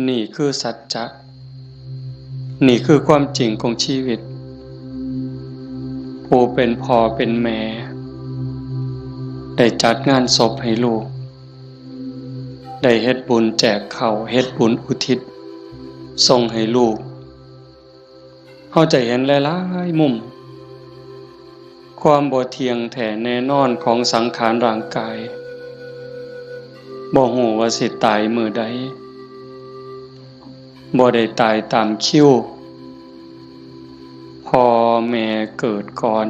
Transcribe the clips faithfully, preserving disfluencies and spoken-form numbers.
นี่คือสัจจะ นี่คือความจริงของชีวิต ผู้เป็นพ่อเป็นแม่ ได้จัดงานศพให้ลูก ได้เฮ็ดบุญแจกข้าว เฮ็ดบุญอุทิศส่งให้ลูก เฮาจะเห็นหลายๆมุม ความบ่เที่ยงแท้แน่นอนของสังขารร่างกาย บ่ฮู้ว่าสิตายมื้อใด บ่ได้ตายตามคิว พ่อแม่เกิดก่อน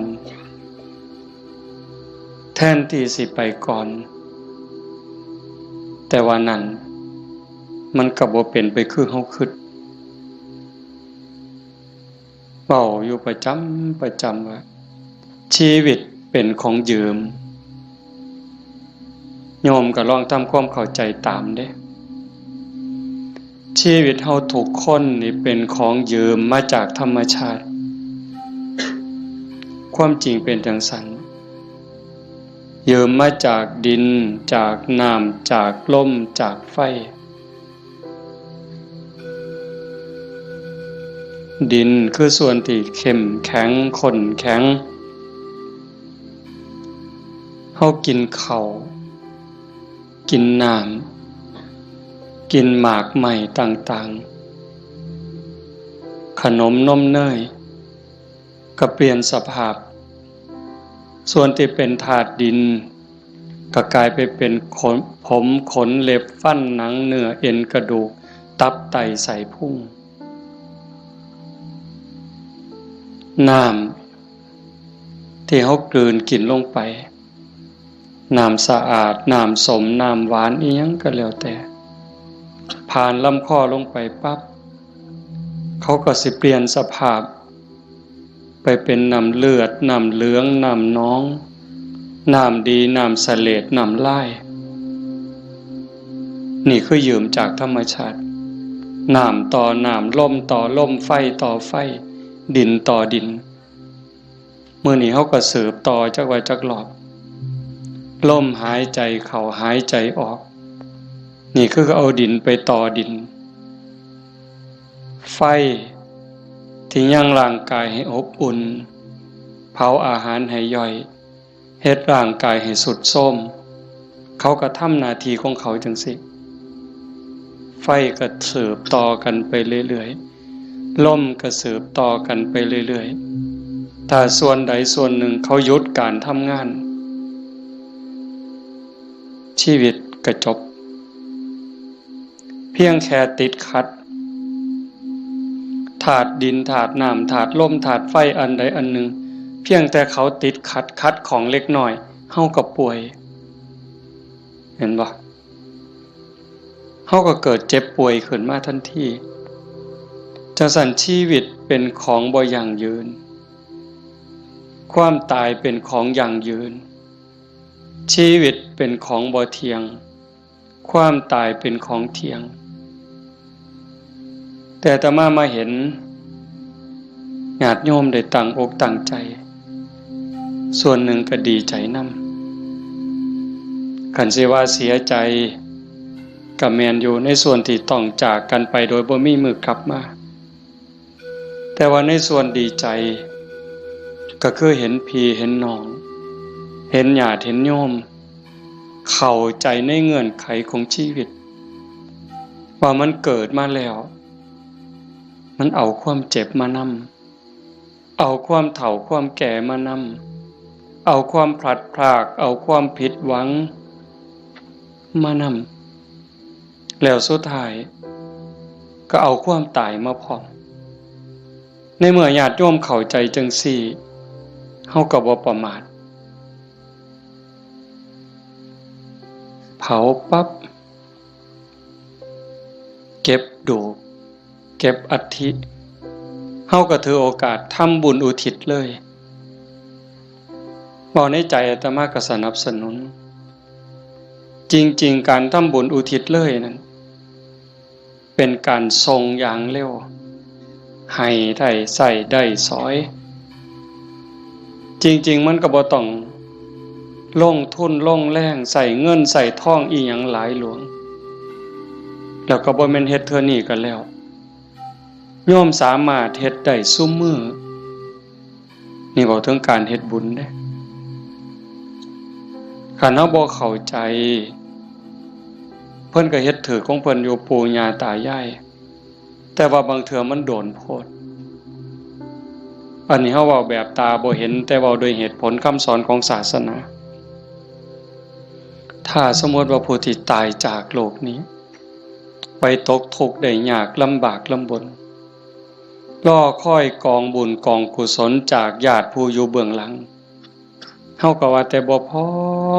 แทนที่สิไปก่อน แต่ว่านั่น มันก็บ่เป็นไปคือเฮาคิด เว้าอยู่ประจำประจำว่า ชีวิตเป็นของยืม โยมก็ลองทำความเข้าใจตามเด้ ชีวิตเฮาทุกคนนี่เป็นของยืมมาจากธรรมชาติ ความจริงเป็นจั่งซั้น ยืมมาจากดิน จากน้ำ จากลม จากไฟ ดินคือส่วนที่เข้มแข็ง ข้นแข็ง เฮากินข้าว กินน้ำ กินหมากไม้ต่างๆ ขนมนมเนย ก็เปลี่ยนสภาพ ส่วนที่เป็นธาตุดิน ก็กลายไปเป็นขน ผม ขน เล็บ ฟัน หนัง เนื้อ เอ็น กระดูก ตับ ไต ไส้พุง น้ำที่เฮากลืนกินลงไป น้ำสะอาด น้ำส้ม น้ำหวาน อิหยังก็แล้วแต่ ผ่านลำคอลงไปปั๊บ เขาก็สิเปลี่ยนสภาพ ไปเป็นน้ำเลือด น้ำเหลือง น้ำหนอง น้ำดี น้ำเสลด น้ำลาย นี่คือยืมจากธรรมชาติ น้ำต่อน้ำ ลมต่อลม ไฟต่อไฟ ดินต่อดิน มื้อนี้เฮาก็สืบต่อจักว่าจักรอบ ลมหายใจเข้าหายใจออก นี่คือเอาดินไปต่อดิน ไฟที่ยังร่างกายให้อบอุ่น เผาอาหารให้ย่อย เฮ็ดร่างกายให้ทรุดโทรม เขาก็ทำหน้าที่ของเขาจั่งซี้ ไฟก็สืบต่อกันไปเรื่อยๆ ลมก็สืบต่อกันไปเรื่อยๆ ถ้าส่วนใดส่วนหนึ่งเขาหยุดการทำงาน ชีวิตก็จบ เพียงแค่ติดขัด ธาตุดิน ธาตุน้ำ ธาตุลม ธาตุไฟ อันใดอันหนึ่ง เพียงแต่เขาติดขัด ขัดข้องเล็กน้อย เฮาก็ป่วย เห็นบ่ เฮาก็เกิดเจ็บป่วยขึ้นมาทันที จั่งซั้นชีวิตเป็นของบ่ยั่งยืน ความตายเป็นของยั่งยืน ชีวิตเป็นของบ่เที่ยง ความตายเป็นของเที่ยง แต่อาตมามาเห็น ญาติโยมได้ตั้งอกตั้งใจ ส่วนหนึ่งก็ดีใจนำ คันสิว่าเสียใจ ก็แม่นอยู่ในส่วนที่ต้องจากกันไปโดยบ่มีมื้อกลับมา แต่ว่าในส่วนดีใจ ก็คือเห็นพี่เห็นน้อง เห็นญาติเห็นโยม เข้าใจในเงื่อนไขของชีวิต ว่ามันเกิดมาแล้ว มันเอาความเจ็บมานำ เอาความเฒ่าความแก่มานำ เอาความพลัดพราก เอาความผิดหวังมานำ แล้วสุดท้ายก็เอาความตายมาพร้อม ในเมื่อญาติโยมเข้าใจจั่งซี้ เฮาก็บ่ประมาท เผาปั๊บ เก็บดูก เก็บอัฐิ เฮาก็ถือโอกาสทำบุญอุทิศเลย เว้าในใจอาตมาก็สนับสนุน จริงๆ การทำบุญอุทิศเลยนั้น เป็นการส่งอย่างเร็ว ให้ได้ใช้ได้สอย จริงๆ มันก็บ่ต้องลงทุนลงแรง ใช้เงินใช้ทองอิหยังหลายหลวง แล้วก็บ่แม่นเฮ็ดเทื่อนี้ก็แล้ว โยมสามารถเฮ็ดได้ซุมื้อ นี่เว้าถึงการเฮ็ดบุญเด้ คันเฮาบ่เข้าใจ เพิ่นก็เฮ็ดถืกของเพิ่นอยู่ ปู่ย่าตายาย แต่ว่าบางเทื่อมันโดนโพด อันนี้เฮาเว้าแบบตาบ่เห็น แต่เว้าโดยเหตุผลคำสอนของศาสนา ถ้าสมมติว่าผู้ที่ตายจากโลกนี้ ไปตกทุกข์ได้ยากลำบากลำบน รอคอยกองบุญกองกุศลจากญาติผู้อยู่เบื้องหลัง เฮาก็ว่าแต่บ่พร้อ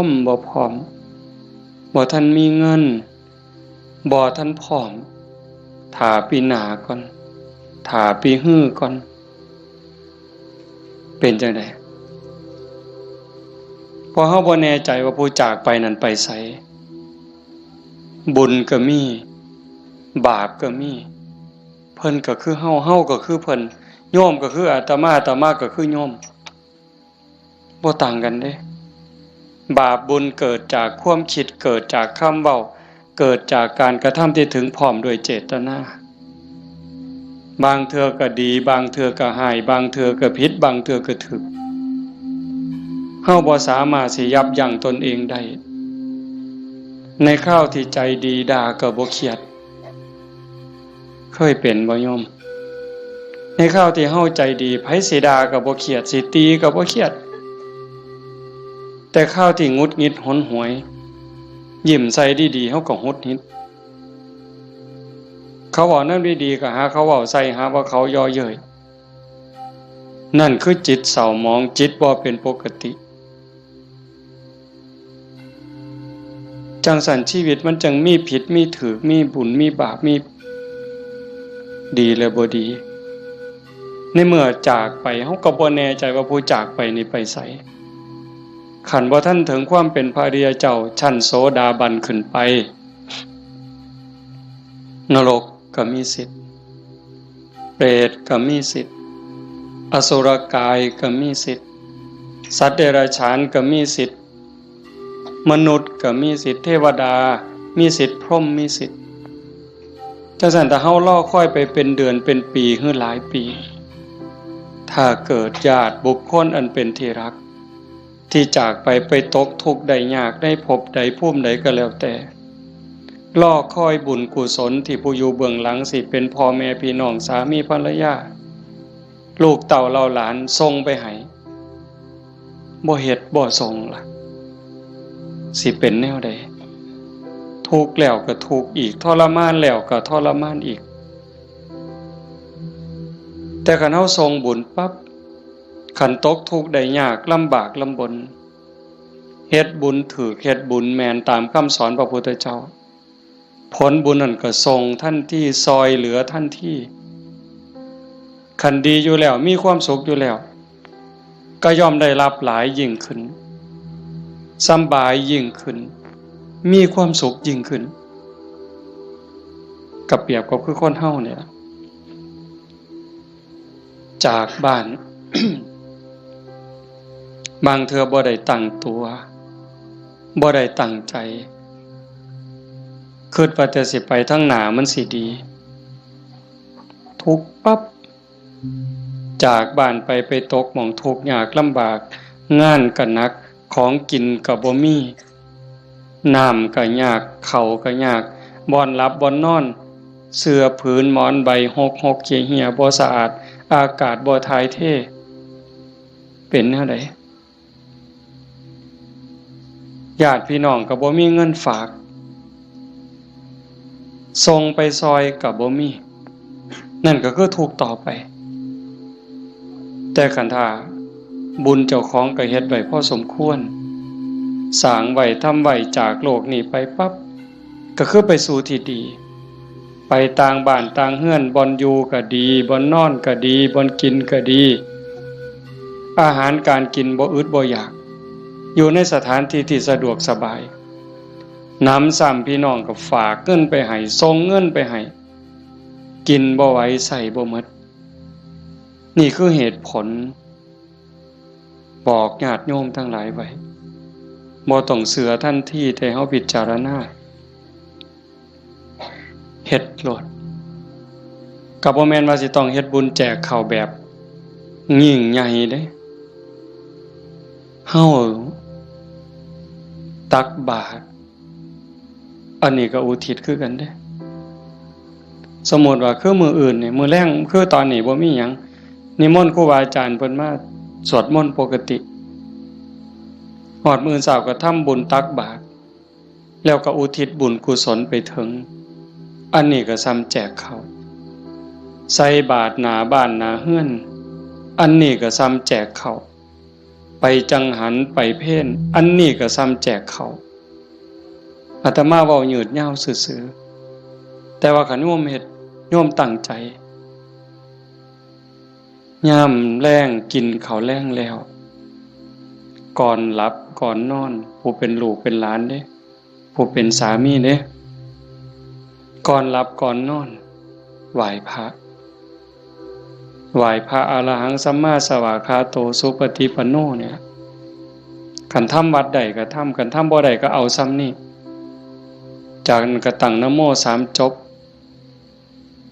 ม บ่พร้อม บ่ทันมีเงิน บ่ทันพร้อม ถ้าปีหน้าก่อน ถ้าปีฮือก่อน เป็นจั่งใด เพราะเฮาบ่แน่ใจว่าผู้จากไปนั้นไปไส บุญก็มี บาปก็มี เพิ่นก็คือเฮา เฮาก็คือเพิ่น โยมก็คืออาตมา อาตมาก็คือโยม บ่ต่างกันเด้ บาปบุญเกิดจากความคิด เกิดจากคำเว้า เกิดจากการกระทำที่ถึงพร้อมด้วยเจตนา บางเทื่อก็ดี บางเทื่อก็ฮ้าย บางเทื่อก็ผิด บางเทื่อก็ถูก เฮาบ่สามารถสิยับยั้งตนเองได้ ในคราวที่ใจดีด่าก็บ่เครียด เคยเป็นบ่โยม ในคราวที่เฮาใจดี ไผสิด่าก็บ่เครียด สิตีก็บ่เครียด แต่คราวที่หงุดหงิดหนหวย ยิ้มใส่ดีๆ เฮาก็หงุดหงิด เขาเว้าแนวดีๆ ก็หาเขาเว้าใส่ หาว่าเขาเยาะเย้ย นั่นคือจิตเศร้าหมอง จิตบ่เป็นปกติ จั่งซั้นชีวิตมันจั่งมีผิดมีถูก มีบุญมีบาป มีดีและบ่ดี ในเมื่อจากไป เฮาก็บ่แน่ใจว่าผู้จากไปนี่ไปไส คันบ่ทันถึงความเป็นพระอริยเจ้าชั้นโสดาบันขึ้นไป นรกก็มีสิทธิ์ เปรตก็มีสิทธิ์ อสุรกายก็มีสิทธิ์ สัตว์เดรัจฉานก็มีสิทธิ์ มนุษย์ก็มีสิทธิ์ เทวดามีสิทธิ์ พรหมมีสิทธิ์ จั่งซั้นถ้าเฮารอคอยไปเป็นเดือนเป็นปีหรือหลายปี ถ้าเกิดญาติบุคคลอันเป็นที่รัก ที่จากไป ไปตกทุกข์ได้ยากในภพใดภูมิใดก็แล้วแต่ รอคอยบุญกุศลที่ผู้อยู่เบื้องหลัง สิเป็นพ่อแม่พี่น้อง สามีภรรยา ลูกเต้าเหล่าหลานส่งไปให้ บ่เฮ็ดบ่ส่งล่ะ สิเป็นแนวใด ทุกข์แล้วก็ทุกข์อีก ทรมานแล้วก็ทรมานอีก แต่คันเฮาส่งบุญปั๊บ คันตกทุกข์ได้ยากลำบากลำบน เฮ็ดบุญถูก เฮ็ดบุญแม่นตามคำสอนพระพุทธเจ้า ผลบุญนั่นก็ส่งทันที ซ่อยเหลือทันที คันดีอยู่แล้ว มีความสุขอยู่แล้ว ก็ย่อมได้รับหลายยิ่งขึ้น สำบายยิ่งขึ้น มีความสุขยิ่งขึ้น ก็เปรียบกับคือคนเฮาเนี่ยล่ะ จากบ้าน บางเทื่อบ่ได้ตั้งตัว บ่ได้ตั้งใจ คิดว่าแต่สิไปทางหน้ามันสิดี ทุกข์ปั๊บ จากบ้านไป ไปตกหม่องทุกข์ยากลำบาก งานก็หนัก ของกินก็บ่มี น้ำก็ยาก ข้าวก็ยาก บ่อนหลับบ่อนนอน เสื่อผืนหมอนใบหกหกเหี่ยเหี่ย บ่สะอาด อากาศบ่ถ่ายเท เป็นแนวใด ญาติพี่น้องก็บ่มีเงินฝาก ส่งไปซ่อยก็บ่มี นั่นก็คือทุกข์ต่อไป แต่คันถ้าบุญเจ้าของก็เฮ็ดไว้พอสมควร สร้างไว้ทำไว้ จากโลกนี้ไปปั๊บ ก็คือไปสู่ที่ดี ไปต่างบ้านต่างเฮือน บ่อนอยู่ก็ดี บ่อนนอนก็ดี บ่อนกินก็ดี อาหารการกินบ่อึดบ่อยาก อยู่ในสถานที่ที่สะดวกสบาย หนำซ้ำพี่น้องก็ฝากเงินไปให้ ส่งเงินไปให้ กินบ่ไหว ใช้บ่หมด นี่คือเหตุผล บอกญาติโยมทั้งหลายไว้ บ่ต้องเชื่อทันที แต่เฮาพิจารณา เฮ็ดโลด ก็บ่แม่นว่าสิต้องเฮ็ดบุญแจกข้าวแบบยิ่งใหญ่เด้ เฮาตักบาตร อันนี้ก็อุทิศคือกันเด้ สมมุติว่าคือมื้ออื่นนี่ มื้อแลง คือตอนนี้บ่มีหยัง นิมนต์ครูบาอาจารย์เพิ่นมาสวดมนต์ปกติ ฮอดมื้อเช้าก็ทำบุญตักบาตร แล้วก็อุทิศบุญกุศลไปถึง อันนี้ก็ส่ำแจกข้าว ใส่บาตรหน้าบ้านหน้าเฮือน อันนี้ก็ส่ำแจกข้าว ไปจังหันไปเพล อันนี้ก็ส่ำแจกข้าว อาตมาเว้ายืดยาวซื่อๆ แต่ว่าคันโยมเฮ็ด โยมตั้งใจ ยามแลงกินข้าวแลงแล้ว ก่อนหลับก่อนนอน ผู้เป็นลูกเป็นหลานเด้ ผู้เป็นสามีเด้ ก่อนหลับก่อนนอน ไหว้พระ ไหว้พระอรหังสัมมาสวากขาโตสุปฏิปันโนเนี่ย คันทำวัดใดก็ทำ คันทำบ่ได้ก็เอาส่ำนี้ จากนั้นก็ตั้งนะโมสามจบ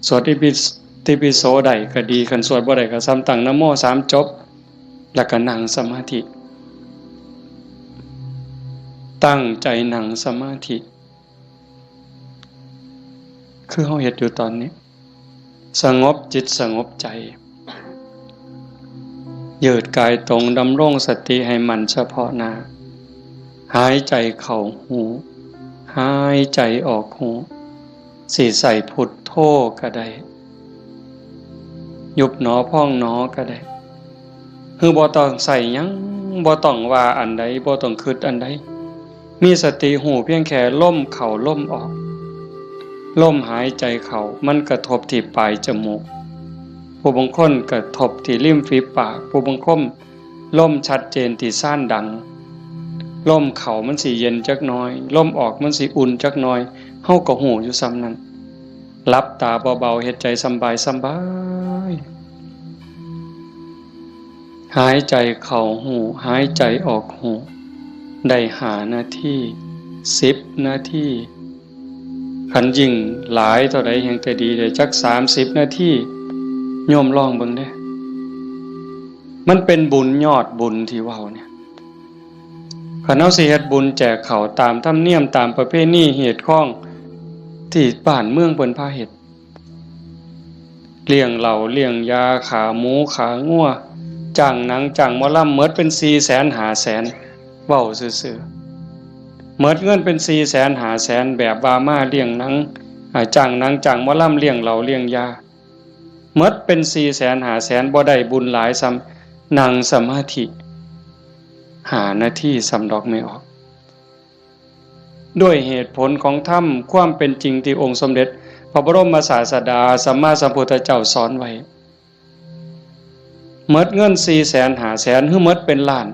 สวดอิติปิโสได้ก็ดี คันสวดบ่ได้ก็ส่ำตั้งนะโมสามจบ แล้วก็นั่งสมาธิ ตั้งใจนั่งสมาธิ คือเฮาเฮ็ดอยู่ตอนนี้ สงบจิตสงบใจ ยืดกายตรง ดำรงสติให้มั่นเฉพาะหน้า หายใจเข้าฮู้ หายใจออกฮู้ สิใส่พุทโธก็ได้ ยุบหนอพองหนอก็ได้ คือบ่ต้องใส่หยัง บ่ต้องว่าอันใด บ่ต้องคิดอันใด มีสติฮู้เพียงแค่ลมเข้าลมออก ลมหายใจเข้ามันกระทบที่ปลายจมูก ผู้บางคนกระทบที่ริมฝีปาก ผู้บางคนลมชัดเจนที่ซานดัง ลมเข้ามันสิเย็นจักหน่อย ลมออกมันสิอุ่นจักหน่อย เฮาก็ฮู้อยู่ส่ำนั้น หลับตาเบาๆ เฮ็ดใจสำบายสำบาย หายใจเข้าฮู้ หายใจออกฮู้ ได้ห้านาที สิบนาที คันยิ่งหลายเท่าใดแฮ่งแต่ดี ได้จักสามสิบนาที โยมลองเบิ่งเด้ มันเป็นบุญยอดบุญที่เว้าเนี่ย คันเฮาสิเฮ็ดบุญแจกข้าวตามธรรมเนียม ตามประเพณีฮีตคองที่บ้านเมืองเพิ่นพาเฮ็ด เลี้ยงเหล้าเลี้ยงยา ฆ่าหมูฆ่างัว จ้างหนังจ้างหมอลำ หมดเป็นสี่แสนห้าแสน เว้าซื่อๆ หมดเงินเป็นสี่แสนห้าแสน แบบว่ามาเลี้ยงหนัง อ่า จ้างหนังจ้างหมอลำ เลี้ยงเหล้าเลี้ยงยา หมดเป็นสี่แสนห้าแสน บ่ได้บุญหลายส่ำนั่งสมาธิห้านาทีส่ำดอก ไม่ออก ด้วยเหตุผลของธรรม ความเป็นจริงที่องค์สมเด็จพระบรมศาสดาสัมมาสัมพุทธเจ้าสอนไว้ หมดเงินสี่แสนห้าแสน หรือหมดเป็นล้าน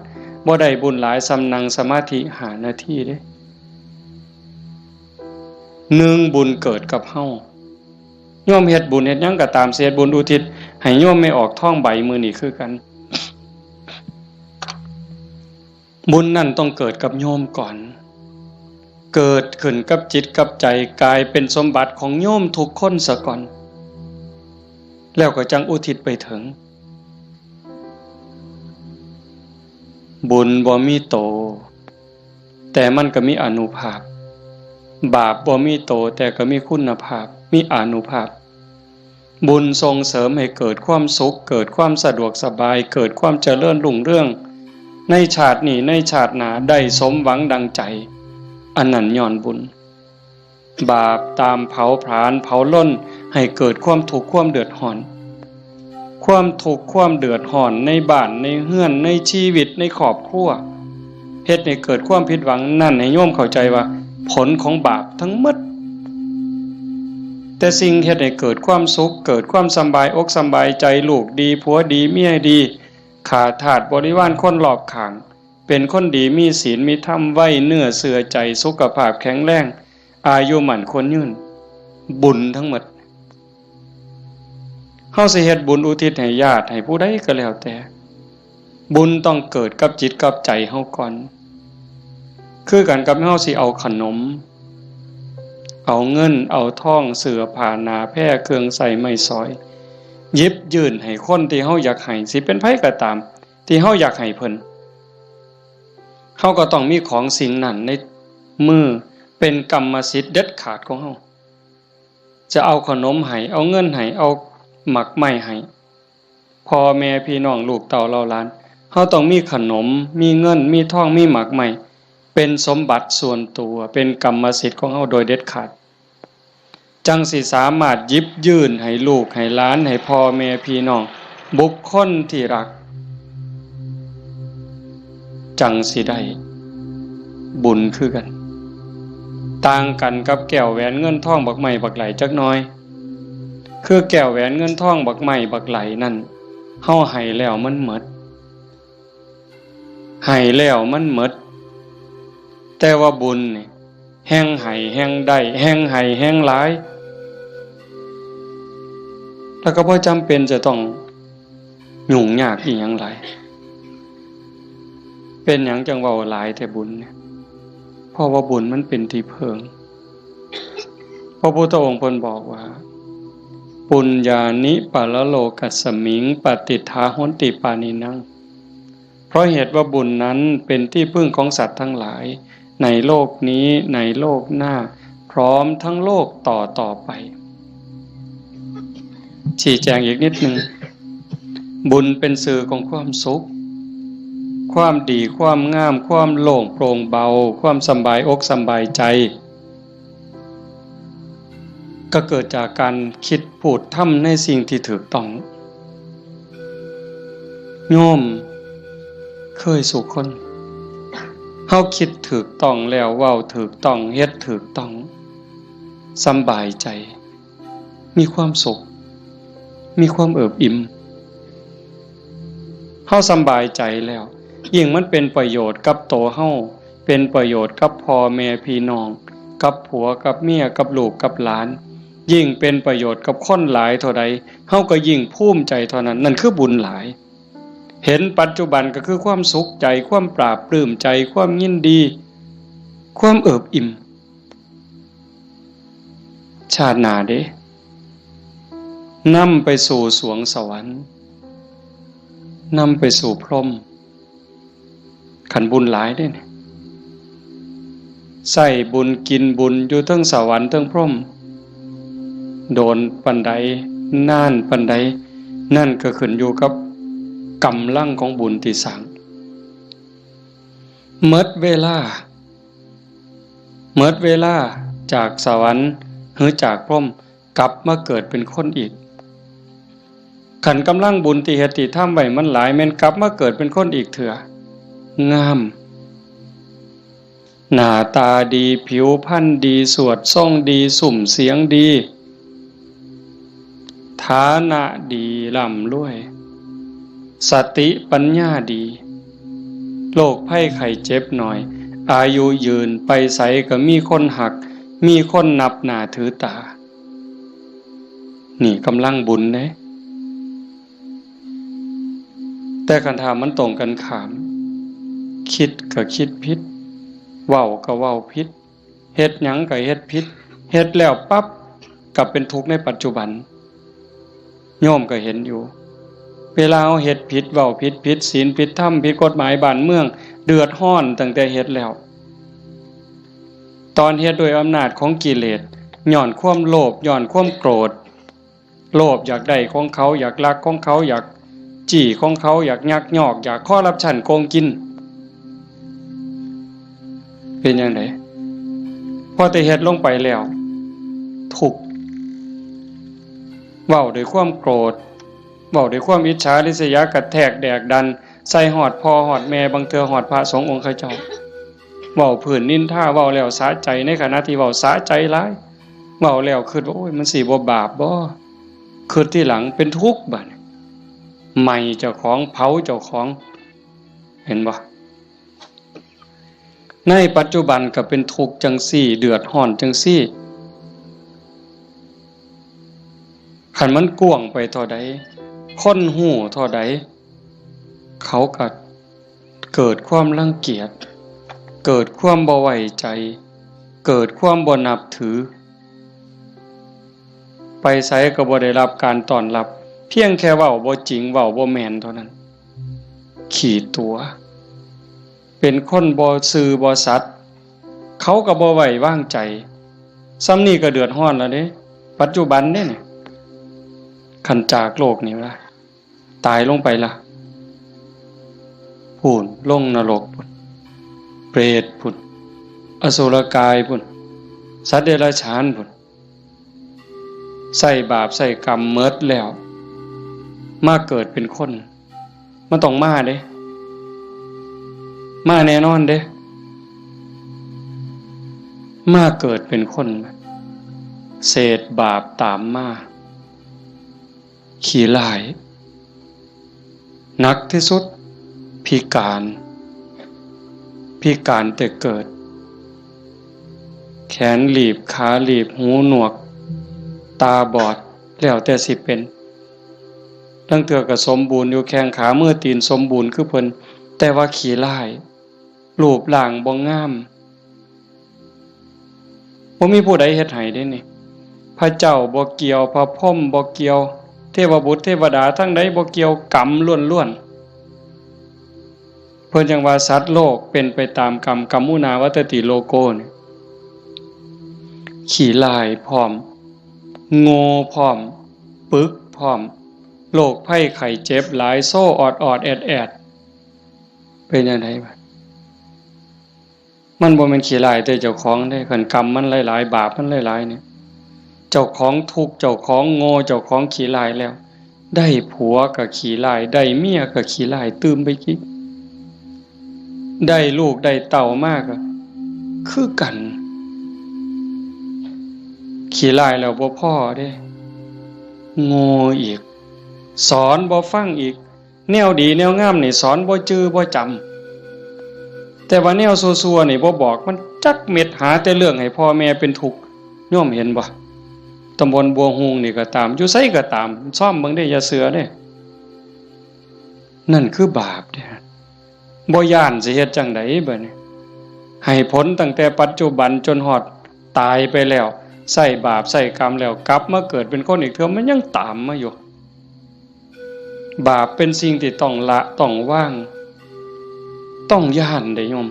บ่ได้บุญหลายส่ำนั่งสมาธิห้านาทีเด้ หนึ่ง บุญเกิดกับเฮา โยมเฮ็ดบุญเฮ็ดหยังก็ตาม สิเฮ็ดบุญอุทิศให้โยมแม่ออกทองใบมื้อนี้คือกัน บุญนั่นต้องเกิดกับโยมก่อน เกิดขึ้นกับจิตกับใจ กลายเป็นสมบัติของโยมทุกคนซะก่อน แล้วก็จั่งอุทิศไปถึง บุญบ่มีโต แต่มันก็มีอานุภาพ บาปบ่มีโต แต่ก็มีคุณภาพ มีอานุภาพ บุญส่งเสริมให้เกิดความสุข เกิดความสะดวกสบาย เกิดความเจริญรุ่งเรือง ในชาตินี้ ในชาติหน้า ได้สมหวังดังใจ อันนั้นย้อนบุญ บาปตามเผาผลาญเผาลนให้เกิดความทุกข์ความเดือดร้อน ความทุกข์ความเดือดร้อนในบ้านในเฮือนในชีวิตในครอบครัว เฮ็ดให้เกิดความผิดหวัง นั่นให้โยมเข้าใจว่าผลของบาปทั้งหมด แต่สิ่งเฮ็ดให้เกิดความสุข เกิดความสำบายอกสำบายใจ ลูกดีผัวดีเมียดี ข้าทาสบริวารคนรอบข้าง เป็นคนดีมีศีลมีธรรม ไว้เนื้อเชื่อใจ สุขภาพแข็งแรง อายุมั่นขวัญยืน บุญทั้งหมด เฮาสิเฮ็ดบุญอุทิศให้ญาติให้ผู้ใดก็แล้วแต่ บุญต้องเกิดกับจิตกับใจเฮาก่อน คือกันกับเฮาสิเอาขนม เอาเงินเอาทอง เสื้อผ้าหน้าแพร เครื่องใช้ไม้สอย หยิบยื่นให้คนที่เฮาอยากให้ สิเป็นไผก็ตาม ที่เฮาอยากให้เพิ่น เฮาก็ต้องมีของสิ่งนั้นในมือ เป็นกรรมสิทธิ์เด็ดขาดของเฮา จะเอาขนมให้ เอาเงินให้ เอาหมากไม้ให้ พ่อแม่พี่น้องลูกเต้าเหล่าหลาน เฮาต้องมีขนม มีเงิน มีทอง มีหมากไม้ เป็นสมบัติส่วนตัว เป็นกรรมสิทธิ์ของเฮาโดยเด็ดขาด จั่งสิสามารถหยิบยื่นให้ลูกให้หลาน ให้พ่อแม่พี่น้อง บุคคลที่รัก จั่งสิได้บุญคือกัน ต่างกันกับแก้วแหวนเงินทองบักไม้บักไหลจักหน่อย คือแก้วแหวนเงินทองบักไม้บักไหลนั่น เฮาให้แล้วมันหมด ให้แล้วมันหมด แต่ว่าบุญนี่ แฮ่งให้แฮ่งได้ แฮ่งให้แฮ่งหลาย แล้วก็บ่จำเป็นจะต้องยุ่งยากอีหยังหลาย เป็นหยังจั่งเว้าหลายแต่บุญเนี่ย เพราะว่าบุญมันเป็นที่เพิ่ง พระพุทธองค์เพิ่นบอกว่า ปุญญานิปะระโลกัสสมิง ปะติฏฐาหอนติปาณินัง เพราะเหตุว่าบุญนั้นเป็นที่พึ่งของสัตว์ทั้งหลาย ในโลกนี้ ในโลกหน้า พร้อมทั้งโลกต่อต่อไป ชี้แจงอีกนิดหนึ่ง บุญเป็นสื่อของความสุข ความดี ความงาม ความโล่งโปร่งเบา ความสำบายอกสำบายใจ ก็เกิดจากการคิดพูดทำในสิ่งที่ถูกต้อง โยมเคยสู่คน เฮาคิดถูกต้องแล้ว เว้าถูกต้อง เฮ็ดถูกต้อง สำบายใจ มีความสุข มีความเอิบอิ่ม เฮาสำบายใจแล้ว ยิ่งมันเป็นประโยชน์กับตัวเฮา เป็นประโยชน์กับพ่อแม่พี่น้อง กับผัวกับเมีย กับลูกกับหลาน ยิ่งเป็นประโยชน์กับคนหลายเท่าใด เฮาก็ยิ่งภูมิใจเท่านั้น นั่นคือบุญหลาย เห็นปัจจุบันก็คือความสุขใจ ความปลาบปลื้มใจ ความยินดี ความเอิบอิ่ม ชาติหน้าเด้ นำไปสู่สวงสวรรค์ นำไปสู่พรหม คันบุญหลายเด้เนี่ย ใช้บุญกินบุญอยู่เทิงสวรรค์เทิงพรหม โดนปานใด นานปานใด นั่นก็ขึ้นอยู่กับกำลังของบุญที่สร้าง หมดเวลา หมดเวลาจากสวรรค์หรือจากพรหม กลับมาเกิดเป็นคนอีก คันกำลังบุญที่เฮ็ดที่ทำไว้มันหลาย แม่นกลับมาเกิดเป็นคนอีกเทื่อ งาม หน้าตาดี ผิวพรรณดี สวดทรงดี ซุ่มเสียงดี ฐานะดี ร่ำรวย สติปัญญาดี โรคภัยไข้เจ็บน้อย อายุยืน ไปไสก็มีคนฮัก มีคนนับหน้าถือตา นี่กำลังบุญเด้ แต่คันถ้ามันตรงกันข้าม คิดก็คิดผิด เว้าก็เว้าผิด เฮ็ดหยังก็เฮ็ดผิด เฮ็ดแล้วปั๊บ กลับเป็นทุกข์ในปัจจุบัน โยมก็เห็นอยู่ เวลาเฮาเฮ็ดผิด เว้าผิด ผิดศีล ผิดธรรม ผิดกฎหมายบ้านเมือง เดือดร้อนตั้งแต่เฮ็ดแล้ว ตอนเฮ็ดด้วยอำนาจของกิเลส ย้อนความโลภ ย้อนความโกรธ โลภอยากได้ของเขา อยากลักของเขา อยากจี้ของเขา อยากยักยอก อยากคอร์รัปชัน โกงกิน เป็นจั่งใด พอแต่เฮ็ดลงไปแล้ว ทุกข์ เว้าด้วยความโกรธ เว้าด้วยความอิจฉาริษยา กระแทกแดกดัน ใส่ฮอดพ่อฮอดแม่ บางเทื่อฮอดพระสงฆ์องค์เขาเจ้า เว้าพื้นนินทา เว้าแล้วสะใจ ในขณะที่เว้าสะใจหลาย เว้าแล้วคิดว่า โอ้ย มันสิบ่บาปบ่ คิดทีหลังเป็นทุกข์บัดนี้ ไหม้เจ้าของ เผาเจ้าของ เห็นบ่ ในปัจจุบันก็เป็นทุกข์จั่งซี้ เดือดร้อนจั่งซี้ คันมันกว้างไปเท่าใด คนฮู้เท่าใด เขาก็เกิดความรังเกียจ เกิดความบ่ไว้ใจ เกิดความบ่นับถือ ไปไสก็บ่ได้รับการต้อนรับ เพียงแค่เว้าบ่จริง เว้าบ่แม่นเท่านั้น ขี้ตั๋ว เป็นคนบ่ซื่อบ่สัตย์ เขาก็บ่ไว้วางใจ ส่ำนี้ก็เดือดร้อนแล้วเด้ ปัจจุบันเด้นี่ คันจากโลกนี้ว่า ตายลงไปล่ะ พู้น ลงนรกพู้น เปรตพู้น อสุรกายพู้น สัตว์เดรัจฉานพู้น ใช้บาปใช้กรรมหมดแล้ว มาเกิดเป็นคน มันต้องมาเด้ มาแน่นอนเด้ มาเกิดเป็นคน เศษบาปตามมา ขี้ร้าย หนักที่สุด พิการ พิการแต่เกิด แขนหลีบ ขาหลีบ หูหนวก ตาบอด แล้วแต่สิเป็น ลางเทื่อก็สมบูรณ์อยู่ แข้งขามือตีนสมบูรณ์คือเพิ่น แต่ว่าขี้ร้าย รูปร่างบ่งาม บ่มีผู้ใดเฮ็ดให้เด้นี่ พระเจ้าบ่เกี่ยว พระพรหมบ่เกี่ยว เทวบุตรเทวดาทั้งใดบ่เกี่ยว กรรมล้วนๆ เพิ่นจั่งว่าสัตว์โลกเป็นไปตามกรรม กัมมุนาวัตติโลโกนี่ ขี้ร้ายพร้อม โง่พร้อม ปึกพร้อม โรคภัยไข้เจ็บหลาย โซออดๆ แอดๆ เป็นจั่งใดบาด มันบ่แม่นขี้ร้ายแต่เจ้าของเด้ คันกรรมมันหลายๆ บาปมันหลายๆ เนี่ย เจ้าของทุกข์ เจ้าของโง่ เจ้าของขี้ร้ายแล้ว ได้ผัวก็ขี้ร้าย ได้เมียก็ขี้ร้ายตื่มไปอีก ได้ลูกได้เต้ามาก็คือกัน ขี้ร้ายแล้วบ่พอเด้ โง่อีก สอนบ่ฟังอีก แนวดีแนวงามนี่สอนบ่จื่อบ่จำ แต่ว่าแนวซั่วๆ นี่บ่บอกมันจักเม็ด หาแต่เรื่องให้พ่อแม่เป็นทุกข์ โยมเห็นบ่ ตำบลบัวฮูงนี่ก็ตาม อยู่ไสก็ตาม ซ่อมเบิ่งเด้ อย่าเชื่อเด้ นั่นคือบาปเด้ บ่ย้านสิเฮ็ดจั่งใดบัดนี้ ให้ผลตั้งแต่ปัจจุบันจนฮอดตายไปแล้ว ใช้บาปใช้กรรมแล้ว กลับมาเกิดเป็นคนอีกเทื่อ มันยังตามมาอยู่ บาปเป็นสิ่งที่ต้องละต้องวาง ต้องย้านเด้โยม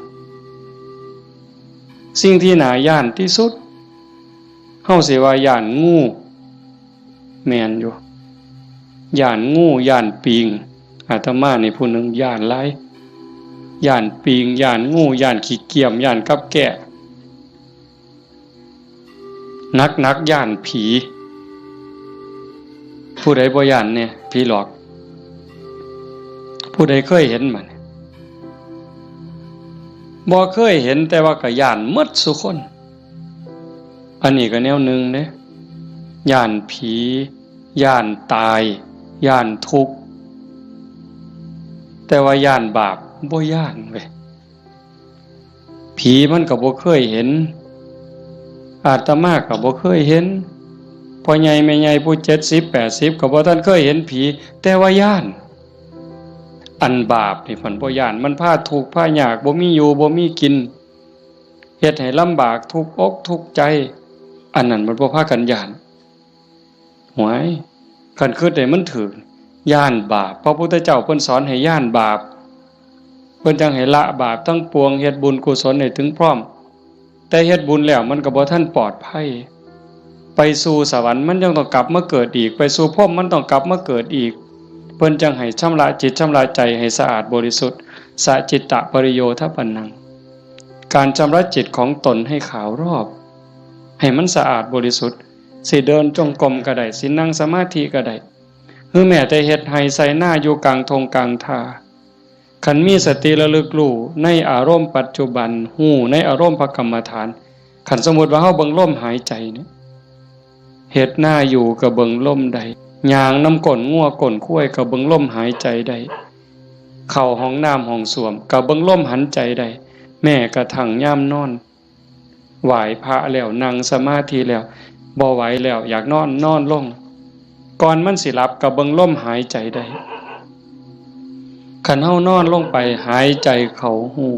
สิ่งที่น่าย้านที่สุด เฮาสิว่าย้านงู แม่นอยู่ ย้านงู ย้านปิง อาตมานี่ผู้หนึ่งย้านหลาย ย้านปิง ย้านงู ย้านขี้เกียม ย้านกับแก้ หนักๆ ย้านผี ผู้ใดบ่ย้านแน่ ผีหลอก ผู้ใดเคยเห็นบ่เนี่ย บ่เคยเห็น แต่ว่าก็ย้านหมดซุคน อันนี้ก็แนวหนึ่งเด้ ย้านผี ย้านตาย ย้านทุกข์ แต่ว่าย้านบาปบ่ย้านเว้ย ผีมันก็บ่เคยเห็น อาตมาก็บ่เคยเห็น พ่อใหญ่แม่ใหญ่ผู้เจ็ดสิบแปดสิบก็บ่ทันเคยเห็นผี แต่ว่าย้าน อันบาปนี่เพิ่นบ่ย้าน มันพาทุกข์พายาก บ่มีอยู่บ่มีกิน เฮ็ดให้ลำบากทุกข์อกทุกข์ใจ อันนั้นมันบ่พากันย้าน หวย คันคิดให้มันถูก ย้านบาป พระพุทธเจ้าเพิ่นสอนให้ย้านบาป เพิ่นจั่งให้ละบาปทั้งปวง เฮ็ดบุญกุศลให้ถึงพร้อม แต่เฮ็ดบุญแล้วมันก็บ่ทันปลอดภัย ไปสู่สวรรค์มันยังต้องกลับมาเกิดอีก ไปสู่พรหมมันต้องกลับมาเกิดอีก เพิ่นจั่งให้ชำระจิตชำระใจให้สะอาดบริสุทธิ์ สะจิตตะปริโยทปปันนัง การชำระจิตของตนให้ขาวรอบ ให้มันสะอาดบริสุทธิ์ สิเดินจงกรมก็ได้ สินั่งสมาธิก็ได้ หรือแม้แต่เฮ็ดไร่ไถนาอยู่กลางท่งกลางท่า คันมีสติระลึกรู้ในอารมณ์ปัจจุบัน รู้ในอารมณ์พระกรรมฐาน คันสมมุติว่าเฮาเบิ่งลมหายใจเนี่ย เฮ็ดนาอยู่ก็เบิ่งลมได้ ย่างนำก้นงัวก้นควายก็เบิ่งลมหายใจได้ เข้าห้องน้ำห้องส้วมก็เบิ่งลมหายใจได้ แม้กระทั่งยามนอน ไหว้พระแล้ว นั่งสมาธิแล้ว บ่ไหวแล้ว อยากนอน นอนลง ก่อนมันสิหลับก็เบิ่งลมหายใจได้ คันเฮานอนลงไป หายใจเข้ารู้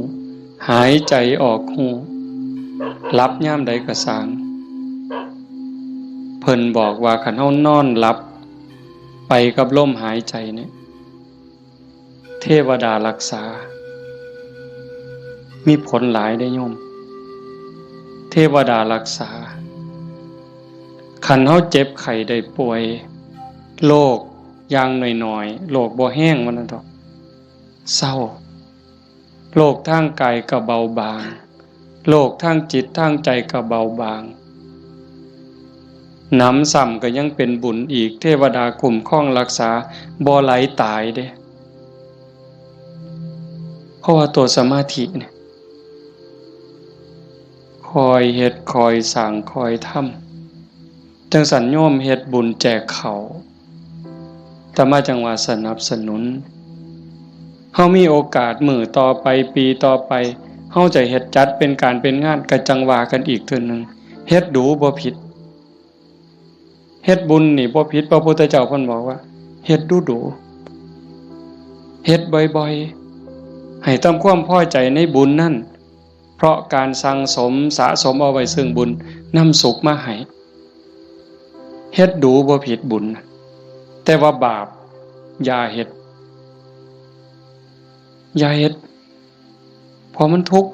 หายใจออกรู้ หลับยามใดก็ซ่าง เพิ่นบอกว่าคันเฮานอนหลับไปกับลมหายใจเนี่ย เทวดารักษา มีผลหลายเด้อโยม เทวดารักษา คันเฮาเจ็บไข้ได้ป่วย โรคอย่างน้อยๆ โรคบ่แฮงว่าซั่นเถาะ เซา โรคทางกายก็เบาบาง โรคทางจิตทางใจก็เบาบาง หนำซ้ำก็ยังเป็นบุญอีก เทวดาคุ้มครองรักษา บ่ไหลตายเด้ เพราะว่าตัวสมาธิเนี่ย คอยเฮ็ด คอยสร้าง คอยทำ จั่งซั้นโยมเฮ็ดบุญแจกข้าว อาตมาจั่งว่าสนับสนุน เฮามีโอกาสมื้อต่อไป ปีต่อไป เฮาจะเฮ็ดจัดเป็นการเป็นงาน ก็จั่งว่ากันอีกเทื่อหนึ่ง เฮ็ดดูบ่ผิด เฮ็ดบุญนี่บ่ผิด พระพุทธเจ้าเพิ่นบอกว่า เฮ็ดดูดู เฮ็ดบ่อยๆ ให้ทำความพอใจในบุญนั่น เพราะการสั่งสมสะสมเอาไว้ซึ่งบุญ นำสุขมาให้ เฮ็ดดูบ่ผิดบุญ แต่ว่าบาป อย่าเฮ็ด อย่าเฮ็ด เพราะมันทุกข์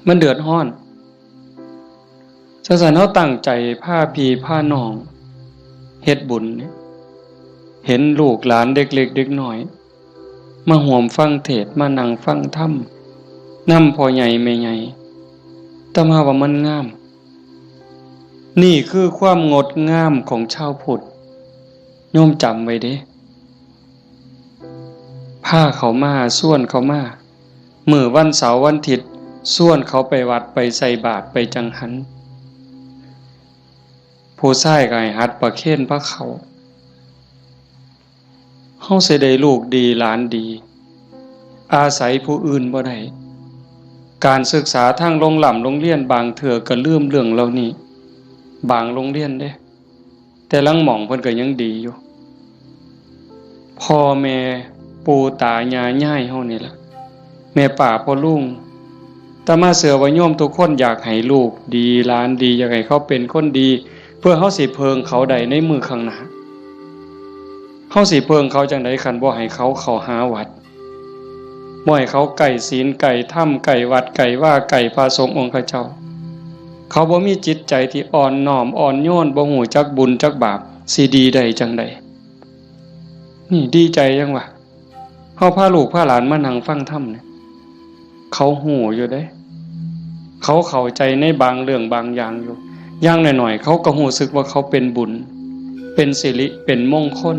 มันเดือดร้อน จั่งซั้นเฮาตั้งใจพาพี่พาน้องเฮ็ดบุญเนี่ย เห็นลูกหลานเด็กเล็กเด็กน้อย มาร่วมฟังเทศน์ มานั่งฟังธรรม นำพ่อใหญ่แม่ใหญ่ อาตมาว่ามันงาม นี่คือความงดงามของชาวพุทธ โยมจำไว้เด้ พาเขามา ชวนเขามา มื้อวันเสาร์วันอาทิตย์ ชวนเขาไปวัด ไปใส่บาตร ไปจังหัน ผู้ชายก็ให้หัดประเคนพาเข้า เฮาสิได้ลูกดีหลานดี อาศัยผู้อื่นบ่ได้ การศึกษาทางโรงร่ำโรงเรียนบางเทื่อก็ลืมเรื่องเหล่านี้ บางโรงเรียนเด้ แต่ลางหม่องเพิ่นก็ยังดีอยู่ พ่อแม่ปู่ตายายยายเฮานี่ล่ะ แม่ป้าพ่อลุง อาตมาเชื่อว่าโยมทุกคนอยากให้ลูกดีหลานดี อยากให้เขาเป็นคนดี เพื่อเฮาสิเพิ่งเขาได้ในมื้อข้างหน้า เฮาสิเพิ่งเขาจั่งใดคันบ่ให้เขาเข้าหาวัด บ่ให้เขาใกล้ศีลใกล้ธรรม ใกล้วัดใกล้วา ใกล้พระสงฆ์องค์ข้าเจ้า เขาบ่มีจิตใจที่อ่อนน้อมอ่อนโยน บ่ฮู้จักบุญจักบาป สิดีได้จั่งใด นี่ดีใจจั่งวะ เฮาพาลูกพาหลานมานั่งฟังธรรมเนี่ย เขาฮู้อยู่เด้ เขาเข้าใจในบางเรื่องบางอย่างอยู่ อย่างน้อยๆ เขาก็ฮู้สึกว่าเขาเป็นบุญ เป็นสิริ เป็นมงคล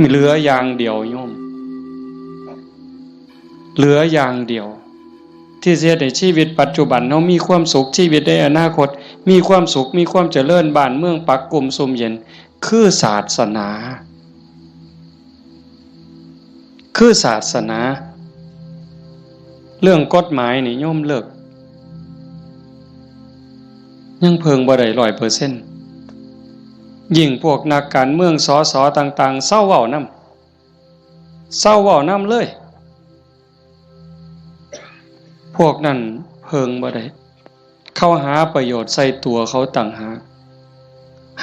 เหลืออย่างเดียวโยม เหลืออย่างเดียว ที่สิเฮ็ดให้ชีวิตปัจจุบันเฮามีความสุข ชีวิตในอนาคตมีความสุข มีความเจริญ บ้านเมืองปักกุมซุ่มเย็น คือศาสนา คือศาสนา เรื่องกฎหมายนี่โยมเลิก ยังเพิ่งบ่ได้ร้อยเปอร์เซ็นต์ ยิ่งพวกนักการเมือง สส ต่างๆ เซาเว้านำ เซาเว้านำเลย พวกนั้นเพิ่งบ่ได้ เขาหาประโยชน์ใส่ตัวเขาต่างหาก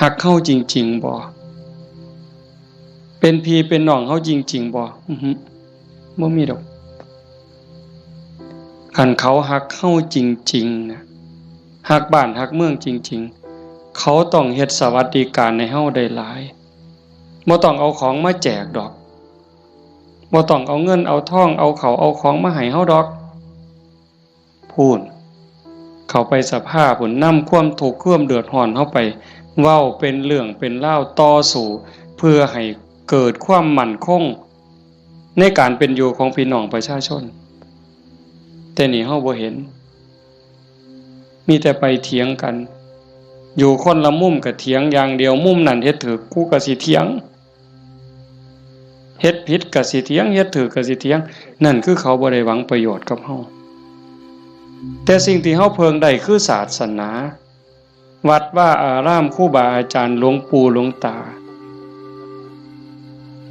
ฮักเฮาจริงๆบ่ เป็นพี่เป็นน้องเฮาจริงๆบ่ อื้อหือ บ่มีดอก คันเขาฮักเฮาจริงๆ นะ ฮักบ้านฮักเมืองจริงๆ เขาต้องเฮ็ดสวัสดิการให้เฮาได้หลาย บ่ต้องเอาของมาแจกดอก บ่ต้องเอาเงินเอาทอง เอาข้าวเอาของมาให้เฮาดอก พู้น เข้าไปสภาพู้น นำความทุกข์ความเดือดร้อนเฮาไป เว้าเป็นเรื่องเป็นราว ต่อสู้ เพื่อให้เกิดความมั่นคง ในการเป็นอยู่ของพี่น้องประชาชน แต่นี่เฮาบ่เห็น มีแต่ไปเถียงกัน อยู่คนละมุมก็เถียงอย่างเดียว มุมนั้นเฮ็ดถูก กูก็สิเถียง เฮ็ดผิดก็สิเถียง เฮ็ดถูกก็สิเถียง นั่นคือเขาบ่ได้หวังประโยชน์กับเฮา แต่สิ่งที่เฮาเพิ่งได้คือศาสนา วัดวาอาราม ครูบาอาจารย์ หลวงปู่หลวงตา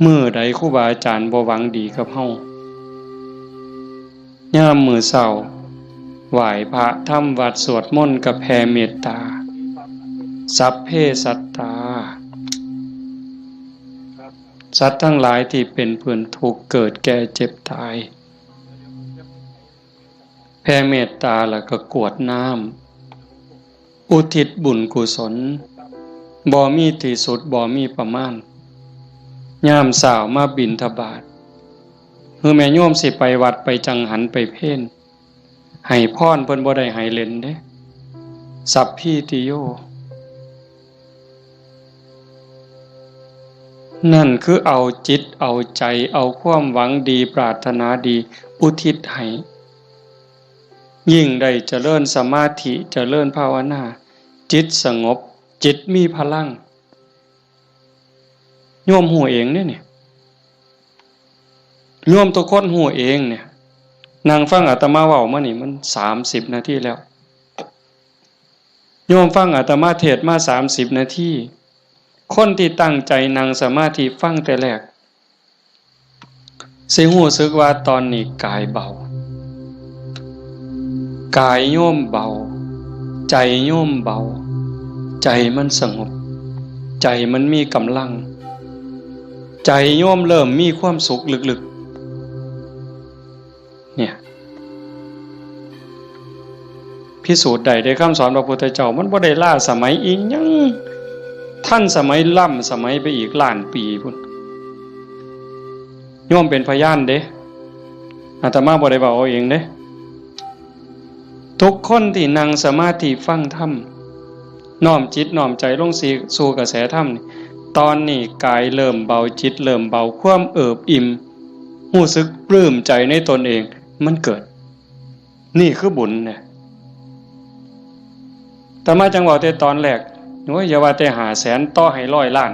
มื้อใดครูบาอาจารย์บ่หวังดีกับเฮา ยามมื้อเช้า ไหว้พระทำวัตรสวดมนต์กับแผ่เมตตา สัพเพสัตตา สัตว์ทั้งหลายที่เป็นเพื่อนทุกข์เกิดแก่เจ็บตาย แผ่เมตตาแล้วก็กรวดน้ำ อุทิศบุญกุศล บ่มีที่สุด บ่มีประมาณ ยามเช้ามาบิณฑบาต คือแม่โยมสิไปวัดไปจังหันไปเพล ให้พรเพิ่นบ่ได้ให้เล่นเด้ สัพพีติโย นั่นคือเอาจิตเอาใจ เอาความหวังดีปรารถนาดีอุทิศให้ ยิ่งได้เจริญสมาธิเจริญภาวนา จิตสงบ จิตมีพลัง โยมฮู้เองเด้เนี่ย โยมทุกคนฮู้เองเนี่ย นั่งฟังอาตมาเว้ามานี่มันสามสิบนาทีแล้ว โยมฟังอาตมาเทศน์มาสามสิบนาที คนที่ตั้งใจนั่งสมาธิฟังแต่แรก สิฮู้สึกว่าตอนนี้กายเบา กายโยมเบา ใจโยมเบา ใจมันสงบ ใจมันมีกำลัง ใจโยมเริ่มมีความสุขลึกๆ เนี่ย พิสูจน์ได้เด้ คำสอนพระพุทธเจ้า มันบ่ได้ล้าสมัยอีหยัง ทันสมัยล้ำสมัยไปอีกล้านปีพุ้น โยมเป็นพยานเด้ อาตมาบ่ได้เว้าเอาเองเด้ ทุกคนที่นั่งสมาธิฟังธรรม น้อมจิตน้อมใจลงสู่กระแสธรรมนี่ ตอนนี้กายเริ่มเบา จิตเริ่มเบา ความเอิบอิ่ม รู้สึกปลื้มใจในตนเอง มันเกิด นี่คือบุญเนี่ย อาตมาจั่งเว้าแต่ตอนแรก โอ้ย อย่าว่าแต่ห้าแสน ต่อให้ร้อยล้าน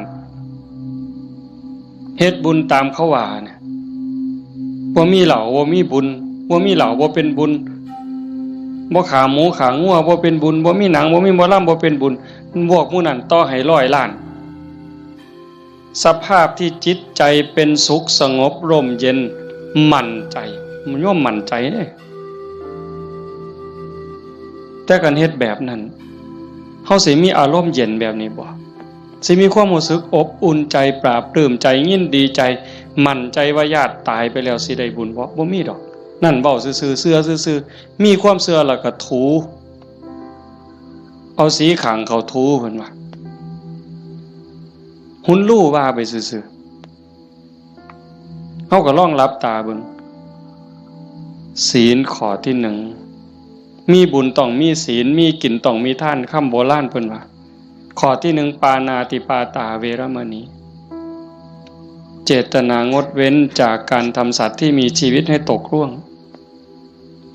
เฮ็ดบุญตามเขาว่าเนี่ย บ่มีเหล้าบ่มีบุญ บ่มีเหล้าบ่เป็นบุญ บ่ฆ่าหมูฆ่างัวบ่เป็นบุญ บ่มีหนังบ่มีหมอลำบ่เป็นบุญ พวกหมู่นั้นต่อให้ร้อยล้าน สภาพที่จิตใจเป็นสุขสงบร่มเย็น มั่นใจ มันย่อมมั่นใจเด้ แต่การเฮ็ดแบบนั้น เฮาสิมีอารมณ์เย็นแบบนี้บ่ สิมีความรู้สึกอบอุ่นใจ ปลาบปลื้มใจ ยินดีใจ มั่นใจว่าญาติตายไปแล้วสิได้บุญบ่ บ่มีดอก นั่นเว้าซื่อๆ เชื่อซื่อๆ มีความเชื่อแล้วก็ถู เอาสีข้างเขาถูเพิ่นว่า หุนลู่ว่าไปซื่อๆ เฮาก็ลองหลับตาเบิ่ง ศีลข้อที่หนึ่ง มีบุญต้องมีศีล มีกินต้องมีทาน คำโบราณเพิ่นว่า ข้อที่หนึ่ง ปาณาติปาตาเวรมณี เจตนางดเว้นจากการทำสัตว์ที่มีชีวิตให้ตกร่วง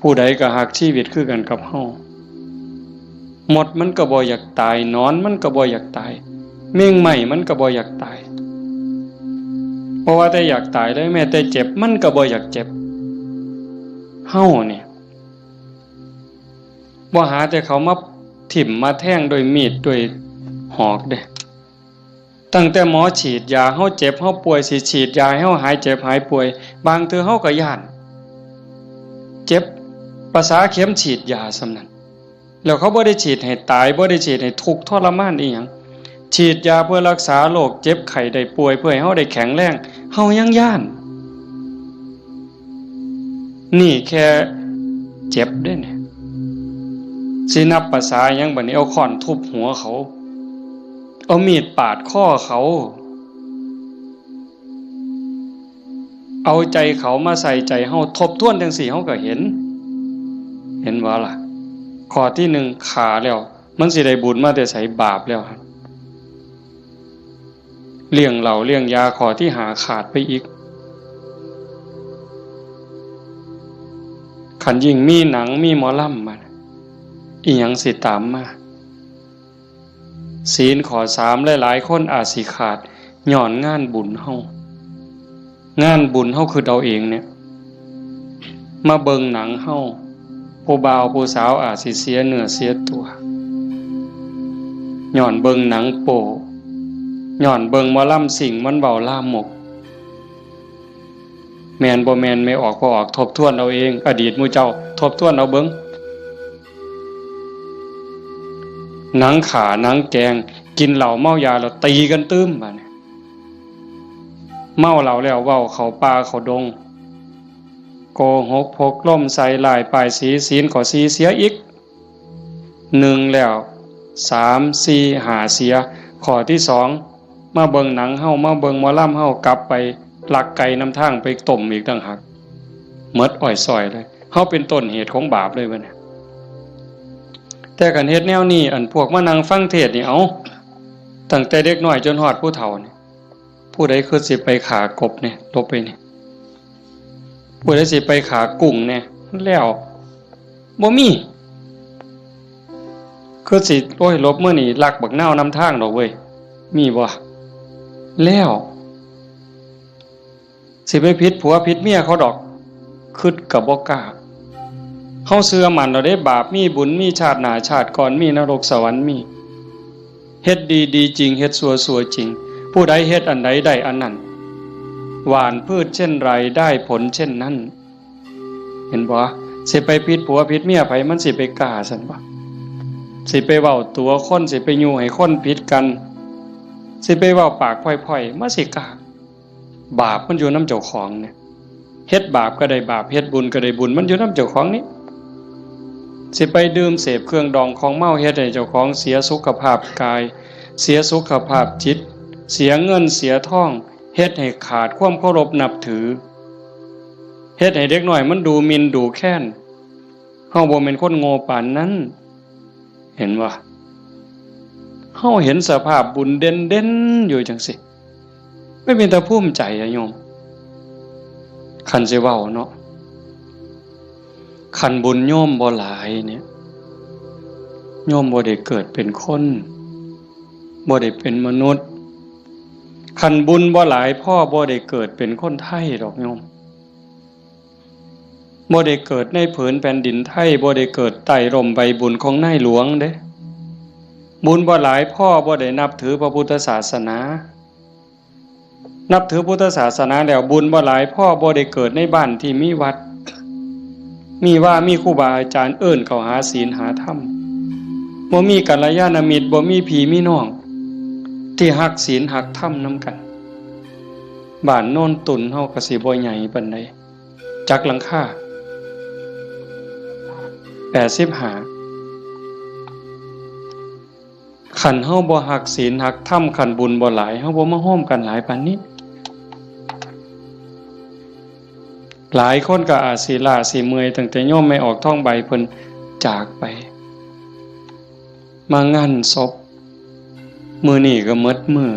ผู้ใดก็ฮักชีวิตคือกันกับเฮา มดมันก็บ่อยากตาย หนอนมันก็บ่อยากตาย แมงไหม้มันก็บ่อยากตาย เพราะว่าแต่อยากตายเลย แม้แต่เจ็บมันก็บ่อยากเจ็บ เฮาเนี่ย บ่หาแต่เขามาถิ่มมาแทงด้วยมีดด้วยหอกเด้ ตั้งแต่หมอฉีดยา เฮาเจ็บเฮาป่วย สิฉีดยาให้เฮาหายเจ็บหายป่วย บางเทื่อเฮาก็ย้าน เจ็บประสาเข็มฉีดยาส่ำนั้น แล้วเขาบ่ได้ฉีดให้ตาย บ่ได้ฉีดให้ทุกข์ทรมานอีหยัง ฉีดยาเพื่อรักษาโรคเจ็บไข้ได้ป่วย เพื่อให้เฮาได้แข็งแรง เฮายังย้าน นี่แค่เจ็บเด้เนี่ย สินับประสาหยังบัดนี้ เอาค้อนทุบหัวเขา เอามีดปาดคอเขา เอาใจเขามาใส่ใจเฮา ทบทวนจั่งซี้เฮาก็เห็น เห็นบ่ล่ะ ข้อที่หนึ่งฆ่าแล้ว มันสิได้บุญมาแต่ไส บาปแล้วหั่น เลี้ยงเหล้าเลี้ยงยาข้อที่ห้าขาดไปอีก คันยิ่งมีหนังมีหมอลำมา อีหยังสิตามมา ศีลข้อสามหลายๆคนอาจสิขาด ย้อนงานบุญเฮา งานบุญเฮาคิดเอาเองเนี่ย มาเบิ่งหนังเฮา ผู้บ่าวผู้สาวอาจสิเสียเนื้อเสียตัว ย้อนเบิ่งหนังโป๊ ย้อนเบิ่งหมอลำซิ่งมันเว้าลามก แม่นบ่แม่น แม่ออกบ่ออก ทบทวนเอาเอง อดีตหมู่เจ้า ทบทวนเอาเบิ่ง หนังฆ่าหนังแกล้ง กินเหล้าเมายาแล้วตีกันตื่มบาดนี้ เมาเหล้าแล้วเว้าเข้าป่าเข้าดง โกหกพกลมใส่ร้ายป้ายสี ศีลข้อสี่เสียอีก หนึ่งแล้ว สาม สี่ ห้า เสีย ข้อที่สอง มาเบิ่งหนังเฮา มาเบิ่งหมอลำเฮา กลับไปลักไก่นำทางไปต้มอีกต่างหาก หมดอ้อยส้อยเลย เฮาเป็นต้นเหตุของบาปเลยบัดนี้ แต่คันเฮ็ดแนวนี้ อันพวกมานั่งฟังเทศน์นี่ เอ้า ตั้งแต่เด็กน้อยจนฮอดผู้เฒ่านี่ ผู้ใดคือสิไปฆ่ากบเนี่ย หลบไปนี่ ผู้ใดสิไปฆ่ากุ้งเนี่ย แล้ว บ่มี คือสิ โอ้ย หลบมื้อนี้ลักบักนาวนำทางดอกเว้ย มีบ่ แล้ว สิไปผิดผัวผิดเมียเขาดอก คิดก็บ่กล้า เฮาเชื่อมั่นแล้วเด้ บาปมีบุญมี ชาติหน้าชาติก่อนมี นรกสวรรค์มี เฮ็ดดีดีจริง เฮ็ดชั่วชั่วจริง ผู้ใดเฮ็ดอันใดได้อันนั้น หว่านพืชเช่นไรได้ผลเช่นนั้น เห็นบ่ สิไปผิดผัวผิดเมียไผ มันสิไปกล้าซั่นบ่ สิไปเว้าตั๋วคน สิไปยุให้คนผิดกัน สิไปเว้าปากพร่อยๆ มันสิกล้า บาปมันอยู่นำเจ้าของเนี่ย เฮ็ดบาปก็ได้บาป เฮ็ดบุญก็ได้บุญ มันอยู่นำเจ้าของนี่ สิไปดื่มเสพเครื่องดองของเมา เฮ็ดให้เจ้าของเสียสุขภาพกาย เสียสุขภาพจิต เสียเงินเสียทอง เฮ็ดให้ขาดความเคารพนับถือ เฮ็ดให้เด็กน้อยมันดูหมิ่นดูแคลน เฮาบ่แม่นคนโง่ปานนั้น เห็นบ่ เฮาเห็นสภาพบุญเด่นๆ อยู่จังซี่ มันเป็นตาภูมิใจอะโยม คันสิเว้าเนาะ คันบุญโยมบ่หลายเนี่ย โยมบ่ได้เกิดเป็นคน บ่ได้เป็นมนุษย์ คันบุญบ่หลายพอ บ่ได้เกิดเป็นคนไทยดอกโยม บ่ได้เกิดในผืนแผ่นดินไทย บ่ได้เกิดใต้ร่มใบบุญของนายหลวงเด้ บุญบ่หลายพอ บ่ได้นับถือพระพุทธศาสนา นับถือพุทธศาสนาแล้ว บุญบ่หลายพอ บ่ได้เกิดในบ้านที่มีวัด มีวา มีครูบาอาจารย์เอิ้นเข้าหาศีลหาธรรม บ่มีกัลยาณมิตร บ่มีพี่มีน้อง ที่ฮักศีลฮักธรรมนำกัน บ้านโนนตุ่นเฮาก็สิบ่ใหญ่ปานใด จักหลังคา แปดสิบห้า คันเฮาบ่ฮักศีลฮักธรรม คันบุญบ่หลาย เฮาบ่มาโฮมกันหลายปานนี้ หลายคนก็อาจสิล้าสิเมื่อย ตั้งแต่โยมแม่ออกทองใบเพิ่นจากไป มางานศพ มื้อนี้ก็หมดมื้อ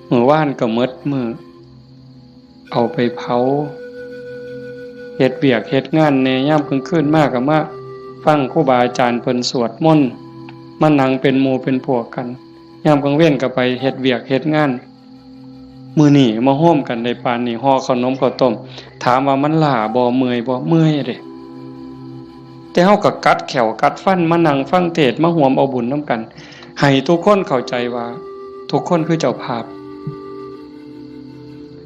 มื้อวานก็หมดมื้อ เอาไปเผา เฮ็ดเวียกเฮ็ดงานแหน่ ยามกลางคืนมาก็มาฟังครูบาอาจารย์เพิ่นสวดมนต์ มานั่งเป็นหมู่เป็นพวกกัน ยามกลางเว็นก็ไปเฮ็ดเวียกเฮ็ดงาน มื้อนี้มาโฮมกันได้ปานนี้ ห่อขนมข้าวต้ม ถามว่ามันล้าบ่ เมื่อยบ่ เมื่อยเด้ แต่เฮาก็กัดแข้วกัดฟันมานั่งฟังเทศน์ มาร่วมเอาบุญนำกัน ให้ทุกคนเข้าใจว่าทุกคนคือเจ้าภาพ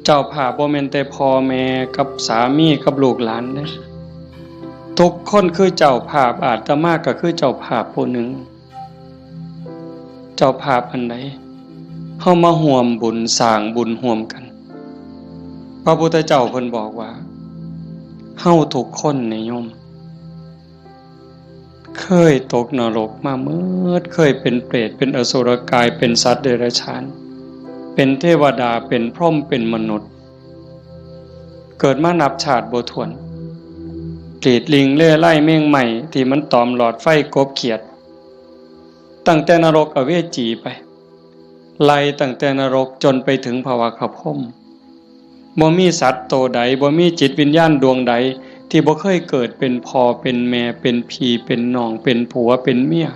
เจ้าภาพบ่แม่นแต่พ่อแม่กับสามีกับลูกหลานเด้ ทุกคนคือเจ้าภาพ อาตมาก็คือเจ้าภาพผู้หนึ่ง เจ้าภาพอันใด เฮามาร่วมบุญสร้างบุญร่วมกัน พระพุทธเจ้าเพิ่นบอกว่า เฮาทุกคนนี่โยม เคยตกนรกมาหมด เคยเป็นเปรต เป็นอสุรกาย เป็นสัตว์เดรัจฉาน เป็นเทวดา เป็นพรหม เป็นมนุษย์ เกิดมานับชาติบ่ถ้วน กรีดลิงเล่ไล่แมงไหม้ที่มันตอมหลอดไฟกบเขียด ตั้งแต่นรกอเวจีไป ไล่ตั้งแต่นรกจนไปถึงภวคพรหม บ่มีสัตว์โตใด บ่มีจิตวิญญาณดวงใด ที่บ่เคยเกิดเป็นพ่อเป็นแม่ เป็นพี่เป็นน้อง เป็นผัวเป็นเมีย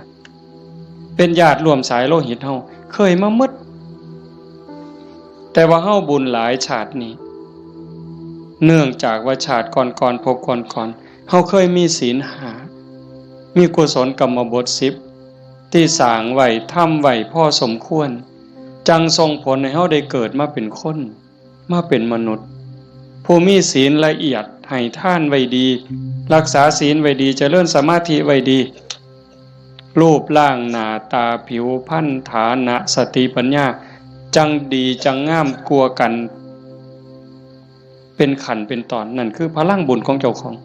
เป็นญาติร่วมสายโลหิตเฮา เคยมาหมด แต่ว่าเฮาบุญหลายชาตินี้ เนื่องจากว่าชาติก่อนๆ ภพก่อนๆ เฮาเคยมีศีลห้า มีกุศลกรรมบทสิบ ที่สร้างไว้ ทำไว้พอสมควร จั่งส่งผลให้เฮาได้เกิดมาเป็นคน มาเป็นมนุษย์ ผู้มีศีลละเอียด ให้ทานไว้ดี รักษาศีลไว้ดี เจริญสมาธิไว้ดี รูปร่างหน้าตาผิวพรรณ ฐานะ สติปัญญา จั่งดีจั่งงามกว่ากัน เป็นขั้นเป็นตอน นั่นคือพลังบุญของเจ้าของ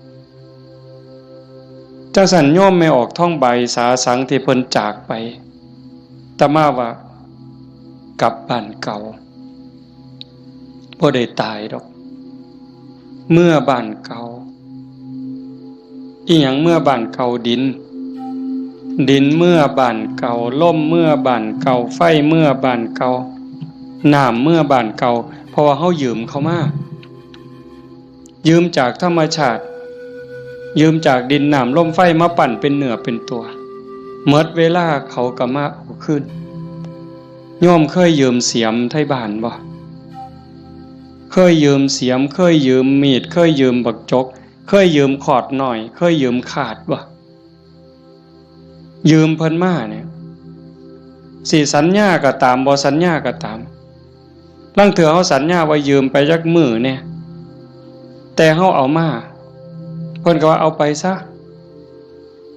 จั่งซั้นโยมแม่ออกทองใบสาสังที่เพิ่นจากไป อาตมาว่ากลับบ้านเก่า บ่ได้ตายดอก เมือบ้านเก่า อิหยังเมือบ้านเก่า ดิน ดินเมือบ้านเก่า ลมเมือบ้านเก่า ไฟเมือบ้านเก่า น้ำเมือบ้านเก่า เพราะว่าเฮายืมเขามา ยืมจากธรรมชาติ ยืมจากดินน้ำลมไฟมาปั้นเป็นเนื้อเป็นตัว หมดเวลาเขาก็มาเอาคืน โยมเคยยืมเสียมไทบ้านบ่ เคยยืมเสียม เคยยืมมีด เคยยืมบักจก เคยยืมขอดน้อย เคยยืมคาดบ่ ยืมเพิ่นมาเนี่ย สิสัญญาก็ตาม บ่สัญญาก็ตาม ลางเทื่อเฮาสัญญาว่ายืมไปจักมื้อเนี่ย แต่เฮาเอามา เพิ่นก็ว่าเอาไปซะ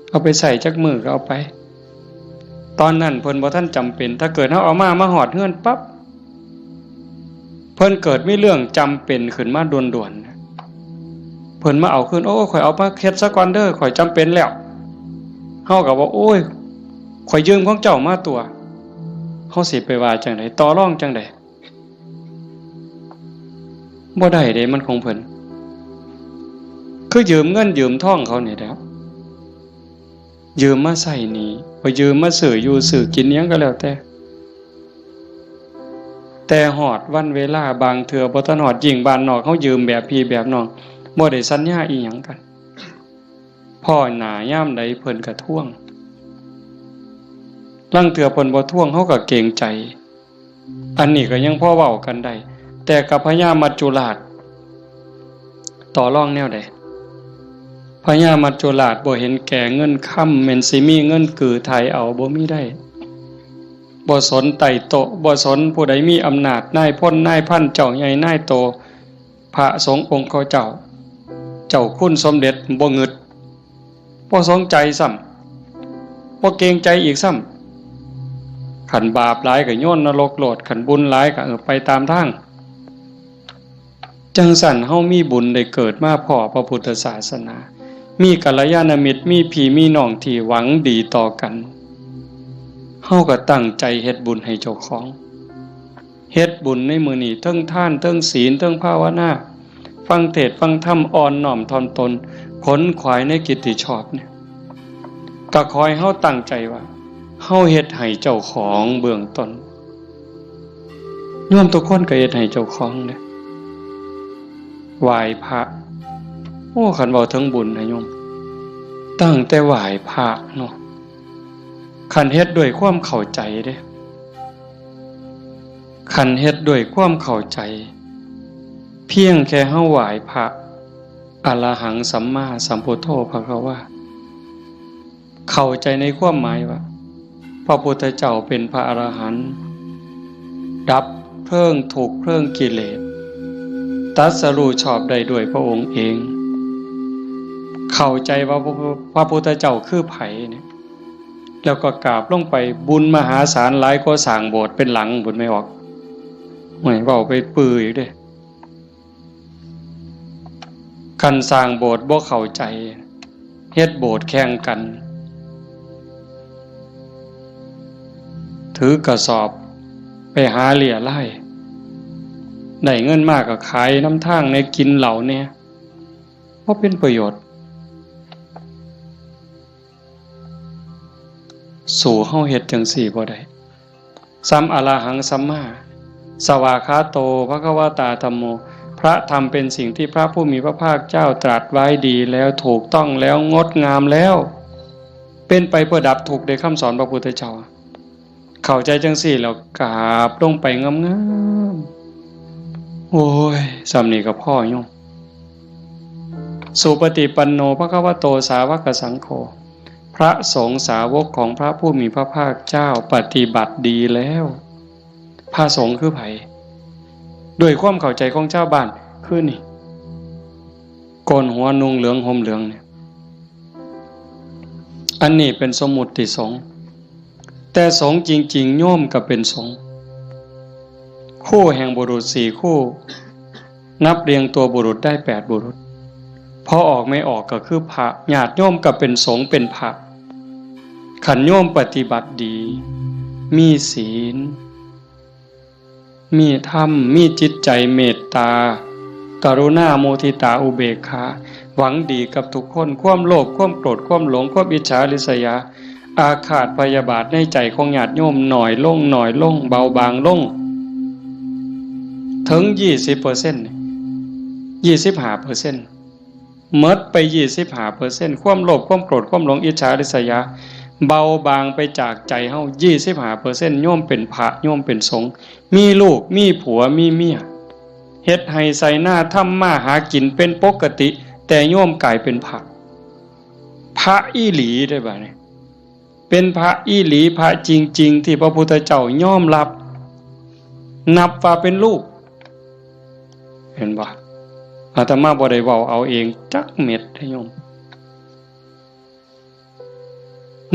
เอาไปใช้จักมื้อก็เอาไป ตอนนั้นเพิ่นบ่ทันจำเป็น ถ้าเกิดเฮาเอามา มาฮอดเฮือนปั๊บ เพิ่นเกิดมีเรื่องจำเป็นขึ้นมาด่วนๆ เพิ่นมาเอาคืน โอ้ ข้อยเอามาเฮ็ดซะก่อนเด้อ ข้อยจำเป็นแล้ว เฮาก็ว่า โอ้ย ข้อยยืมของเจ้ามาตัว เฮาสิไปว่าจั่งใด ต่อรองจั่งใด บ่ได้เด้ มันของเพิ่น คือยืมเงินยืมทองเขานี่แหละ ยืมมาใช้หนี้ บ่ยืมมาซื้ออยู่ซื้อกินอิหยังก็แล้วแต่ แต่ฮอดวันเวลาบางเทื่อบ่ทันฮอด ยิ่งบ้านนอกเฮายืมแบบพี่แบบน้อง บ่ได้สัญญาอิหยังกัน พ้อหน้ายามใดเพิ่นก็ทวง ลางเทื่อเพิ่นบ่ทวงเฮาก็เกรงใจ อันนี้ก็ยังพอเว้ากันได้ แต่กับพญามัจจุราช ต่อรองแนวใด พญามัจจุราชบ่เห็นแก่เงินคำ แม่นสิมีเงินกือไถ่เอา บ่มีได้ บ่สนไต่โต๊ะ บ่สนผู้ใดมีอำนาจ นายพลนายพัน เจ้าใหญ่นายโต พระสงฆ์องค์เขาเจ้า เจ้าคุณสมเด็จ บ่งึด บ่สนใจซ้ำ บ่เกรงใจอีกซ้ำ คันบาปหลายก็โยนนรกโลด คันบุญหลายก็ เออ ไปตามทาง จั่งซั้นเฮามีบุญได้เกิดมาพ้อพระพุทธศาสนา มีกัลยาณมิตร มีพี่มีน้องที่หวังดีต่อกัน เฮาก็ตั้งใจเฮ็ดบุญให้เจ้าของ เฮ็ดบุญในมื้อนี้ เทิงทาน เทิงศีล เทิงภาวนา ฟังเทศน์ฟังธรรม อ่อนน้อมถ่อมตน ขนขวายในกิจที่ชอบเนี่ย ก็ขอให้เฮาตั้งใจว่า เฮาเฮ็ดให้เจ้าของเบื้องต้น โยมทุกคนก็เฮ็ดให้เจ้าของเด้ ไหว้พระ โอ้ คันเว้าถึงบุญนะโยม ตั้งแต่ไหว้พระเนาะ คันเฮ็ดด้วยความเข้าใจเด้ คันเฮ็ดด้วยความเข้าใจ เพียงแค่เฮาไหว้พระ อะระหังสัมมาสัมพุทโธภะคะวา เข้าใจในความหมายว่า พระพุทธเจ้าเป็นพระอรหันต์ ดับเพลิงทุกข์เพลิงกิเลส ตรัสรู้ชอบได้ด้วยพระองค์เอง เข้าใจว่าพระ พระพุทธเจ้าคือไผเนี่ย แล้วก็กราบลงไป บุญมหาศาลหลายกว่าสร้างโบสถ์เป็นหลัง บุญไม่ออก ไม่เว้าไปปื้ออีกเด้ คันสร้างโบสถ์บ่เข้าใจ เฮ็ดโบสถ์แข่งกัน ถือกระสอบไปหาเรี่ยไล่ ได้เงินมาก็ขายนำทางแหน่ กินเหล้าแหน่ บ่เป็นประโยชน์ สู้เฮาเฮ็ดจั่งซี้บ่ได้ สัมอะระหังสัมมา สวากขาโต ภะคะวะตา ธัมโม พระธรรมเป็นสิ่งที่พระผู้มีพระภาคเจ้าตรัสไว้ดีแล้ว ถูกต้องแล้ว งดงามแล้ว เป็นไปเพื่อดับทุกข์ ได้คำสอนพระพุทธเจ้า เข้าใจจั่งซี้แล้วกราบลงไปงามๆ โอ้ย ส่ำนี้ก็พอโยม สุปฏิปันโน ภะคะวะโต สาวกสังโฆ พระสงฆ์สาวกของพระผู้มีพระภาคเจ้าปฏิบัติดีแล้ว พระสงฆ์คือไผ ด้วยความเข้าใจของชาวบ้าน คือนี่ โกนหัวนุ่งเหลืองห่มเหลืองเนี่ย อันนี้เป็นสมมุติสงฆ์ แต่สงฆ์จริงๆ โยมก็เป็นสงฆ์ คู่แห่งบุรุษสี่คู่ นับเรียงตัวบุรุษได้แปดบุรุษ พอออกไม่ออกก็คือพระ ญาติโยมก็เป็นสงฆ์เป็นพระ คันโยมปฏิบัติดี มีศีล มีธรรม มีจิตใจเมตตา กรุณา มุทิตา อุเบกขา หวังดีกับทุกคน ความโลภ ความโกรธ ความหลง ความอิจฉาริษยา อาฆาตพยาบาทในใจของญาติโยมน้อยลง น้อยลง เบาบางลง ถึงยี่สิบเปอร์เซ็นต์ ยี่สิบห้าเปอร์เซ็นต์ หมดไปยี่สิบห้าเปอร์เซ็นต์ ความโลภ ความโกรธ ความหลง อิจฉาริษยา เบาบางไปจากใจเฮา ยี่สิบห้าเปอร์เซ็นต์ โยมเป็นพระ โยมเป็นสงฆ์ มีลูก มีผัว มีเมีย เฮ็ดไฮ่ไถนา ทำมาหากินเป็นปกติ แต่โยมกลายเป็นพระ พระอีหลีได้บ่เนี่ย เป็นพระอีหลี พระจริงๆ ที่พระพุทธเจ้ายอมรับ นับว่าเป็นลูก เห็นบ่ อาตมาบ่ได้เว้าเอาเองจักเม็ดเด้อโยม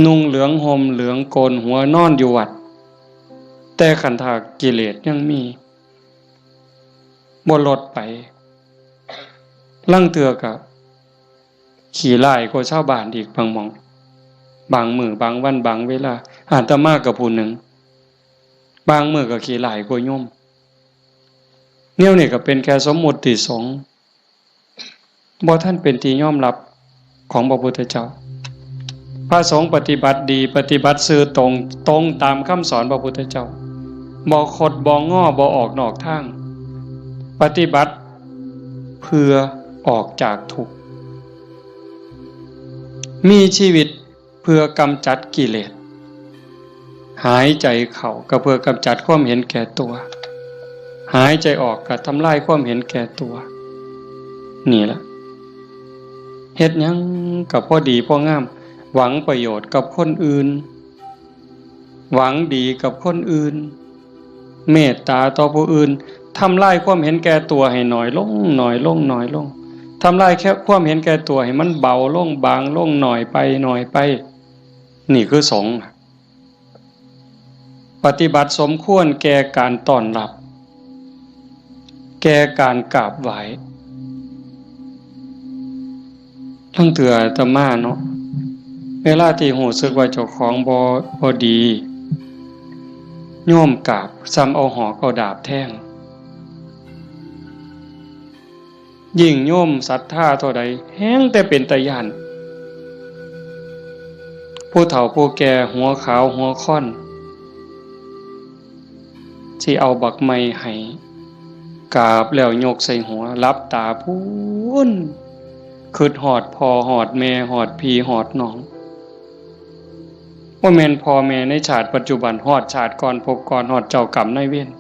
นุ่งเหลืองห่มเหลืองโกนหัวนอนอยู่วัด แต่คันถ้ากิเลสยังมี บ่ลดไป ลางเทื่อก็ขี้ร้ายกว่าชาวบ้านอีกบางหม่อง บางมื้อบางวันบางเวลา อาตมาก็ผู้หนึ่ง บางมื้อก็ขี้ร้ายกว่าโยม แนวนี้ก็เป็นแค่สมมุติสงฆ์ บ่ทันเป็นที่ยอมรับของพระพุทธเจ้า พระสงฆ์ปฏิบัติดี ปฏิบัติซื่อตรง ตรงตามคำสอนพระพุทธเจ้า บ่คดบ่งอ บ่ออกนอกทาง ปฏิบัติเพื่อออกจากทุกข์ มีชีวิตเพื่อกำจัดกิเลส หายใจเข้าก็เพื่อกำจัดความเห็นแก่ตัว หายใจออกก็ทำลายความเห็นแก่ตัว นี่ล่ะ เฮ็ดหยังก็พอดีพองาม หวังประโยชน์กับคนอื่น หวังดีกับคนอื่น เมตตาต่อผู้อื่น ทำลายความเห็นแก่ตัวให้น้อยลง น้อยลง น้อยลง ทำลายแค่ความเห็นแก่ตัวให้มันเบาลง บางลง น้อยไป น้อยไป นี่คือสงฆ์ ปฏิบัติสมควรแก่การต้อนรับ แก่การกราบไหว้ ลางเทื่ออาตมาเนาะ เวลาที่รู้สึกว่าเจ้าของบ่ บ่ดี โยมกราบ ส่ำเอาหอกเอาดาบแทง ยิ่งโยมศรัทธาเท่าใด แฮ่งแต่เป็นตาย้าน ผู้เฒ่าผู้แก่หัวขาวหัวค่อน สิเอาบักไม้ให้ กราบแล้วยกใส่หัว หลับตาพู้น คิดฮอดพ่อฮอดแม่ ฮอดพี่ฮอดน้อง บ่แม่นพ่อแม่ในชาติปัจจุบัน ฮอดชาติก่อนภพก่อน ฮอดเจ้ากรรมนายเวร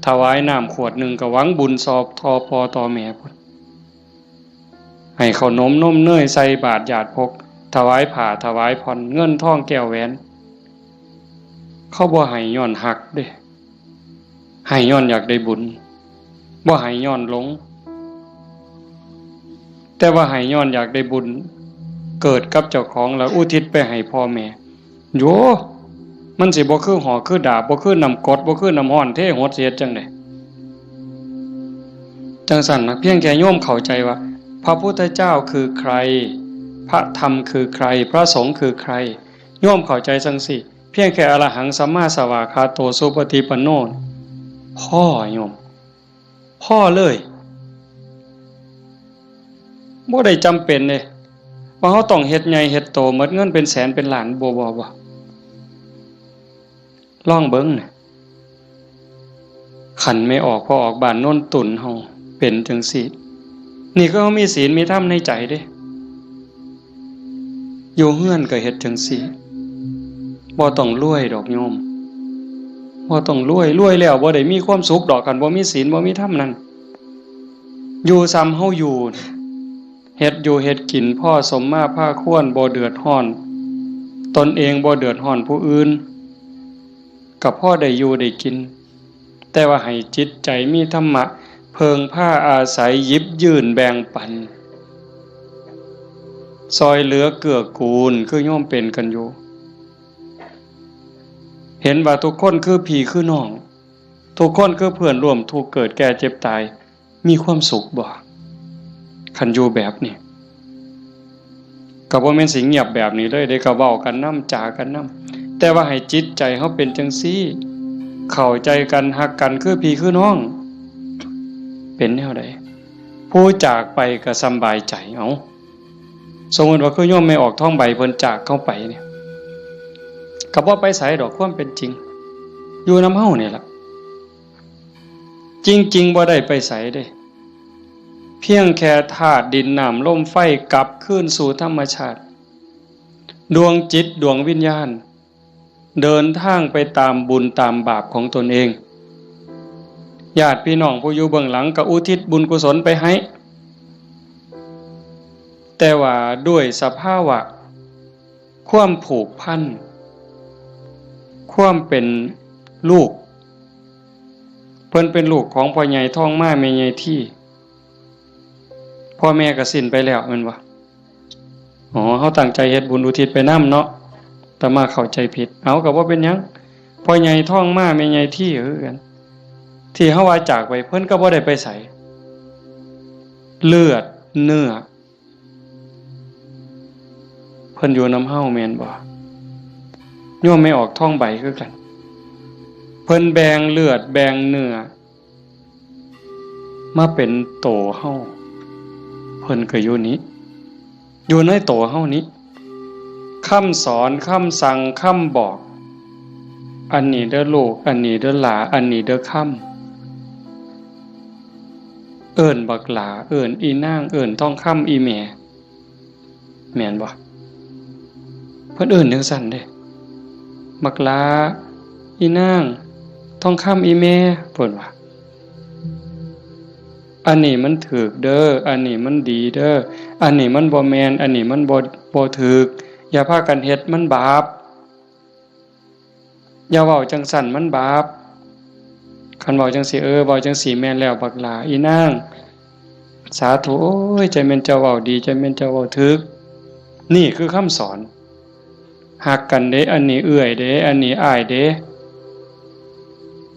ถวายน้ำขวดหนึ่งก็หวังบุญซอบต่อพ่อต่อแม่พุ้น ให้ขนมนมเนยใส่บาตรญาติพก ถวายผ้าถวายผ่อน เงินทองแก้วแหวน เขาบ่ให้ย้อนฮักเด้ ให้ย้อนอยากได้บุญ บ่ให้ย้อนหลง แต่ว่าให้ย้อนอยากได้บุญ เกิดกับเจ้าของแล้วอุทิศไปให้พ่อแม่ โย มันสิบ่คือหอกคือดาบ บ่คือน้ำกรด บ่คือน้ำร้อนเทหด สิเฮ็ดจั่งใด จั่งซั้นนะ เพียงแค่โยมเข้าใจว่า พระพุทธเจ้าคือใคร พระธรรมคือใคร พระสงฆ์คือใคร โยมเข้าใจจั่งซี้ เพียงแค่อรหังสัมมาสวากขาโตสุปฏิปันโน พอโยม พอเลย บ่ได้จำเป็นเด้ ว่าเราต้องเฮ็ดใหญ่เฮ็ดโต หมดเงินเป็นแสนเป็นล้าน บ่ บ่ บ่ ลองเบิ่งนะ คันแม่ออกพ่อออกบ้านโนนตุนเฮาเป็นจั่งซี้ นี่คือเฮามีศีลมีธรรมในใจเด้ อยู่เฮือนก็เฮ็ดจั่งซี้ บ่ต้องรวยดอกโยม บ่ต้องรวย รวยแล้วบ่ได้มีความสุขดอก คันบ่มีศีลบ่มีธรรมนั่น อยู่ส่ำเฮาอยู่ เฮ็ดอยู่เฮ็ดกินพอสมมาพาควร บ่เดือดร้อนตนเอง บ่เดือดร้อนผู้อื่น ก็พอได้อยู่ได้กิน แต่ว่าให้จิตใจมีธรรมะ เพิ่งพาอาศัย หยิบยื่นแบ่งปัน ซอยเหลือเกื้อกูล คือโยมเป็นกันอยู่ เห็นว่าทุกคนคือพี่คือน้อง ทุกคนคือเพื่อนร่วมทุกข์เกิดแก่เจ็บตาย มีความสุขบ่ คันอยู่แบบนี้ ก็บ่แม่นสิเงียบแบบนี้เลยเด้ ก็เว้ากันนำ จากันนำ แต่ว่าให้จิตใจเฮาเป็นจั่งซี้ เข้าใจกัน ฮักกันคือพี่คือน้อง เป็นแนวใด ผู้จากไปก็สำบายใจ เอ้า สมมุติว่าคือโยมแม่ออกทองใบเพิ่นจากเฮาไปเนี่ย ก็บ่ไปไสดอก ความเป็นจริง อยู่นำเฮานี่ล่ะ จริงๆ บ่ได้ไปไสเด้ เพียงแค่ธาตุดินน้ำลมไฟกลับคืนสู่ธรรมชาติ ดวงจิตดวงวิญญาณ เดินทางไปตามบุญตามบาปของตนเอง ญาติพี่น้องผู้อยู่เบื้องหลังก็อุทิศบุญกุศลไปให้ แต่ว่าด้วยสภาวะ ความผูกพัน ความเป็นลูก เพิ่นเป็นลูกของพ่อใหญ่ทองมาแม่ใหญ่ที พ่อแม่ก็สิ้นไปแล้วแม่นบ่ อ๋อ เฮาตั้งใจเฮ็ดบุญอุทิศไปนำเนาะ อาตมาเข้าใจผิด เอา ก็บ่เป็นหยัง พ่อใหญ่ทองมาแม่ใหญ่ทีคือกัน ที่เฮาว่าจากไป เพิ่นก็บ่ได้ไปไส เลือดเนื้อ เพิ่นอยู่นำเฮาแม่นบ่ โยมแม่ออกทองใบคือกัน เพิ่นแบ่งเลือดแบ่งเนื้อ มาเป็นโตเฮา เพิ่นก็อยู่นี้ อยู่ในโตเฮานี้ คำสอน คำสั่ง คำบอก อันนี้เด้อลูก อันนี้เด้อหลา อันนี้เด้อคำ เอิ้นบักหลา เอิ้นอีนาง เอิ้นทองคำอีแม่ แม่นบ่ เพิ่นเอิ้นจั่งซั้นเด้ บักหลา อีนาง ทองคำอีแม่ เพิ่นว่า อันนี้มันถูกเด้อ อันนี้มันดีเด้อ อันนี้มันบ่แม่น อันนี้มันบ่ บ่ถูก อย่าพากันเฮ็ด มันบาป อย่าเว้าจั่งซั้น มันบาป คันเว้าจั่งซี้ เออ เว้าจั่งซี้แม่นแล้ว บักหลา อีนาง สาธุ โอ้ย จั่งแม่นเจ้าเว้าดี จั่งแม่นเจ้าเว้าถูก นี่คือคำสอน ฮักกันเด้ อันนี้เอื้อยเด้ อันนี้อ้ายเด้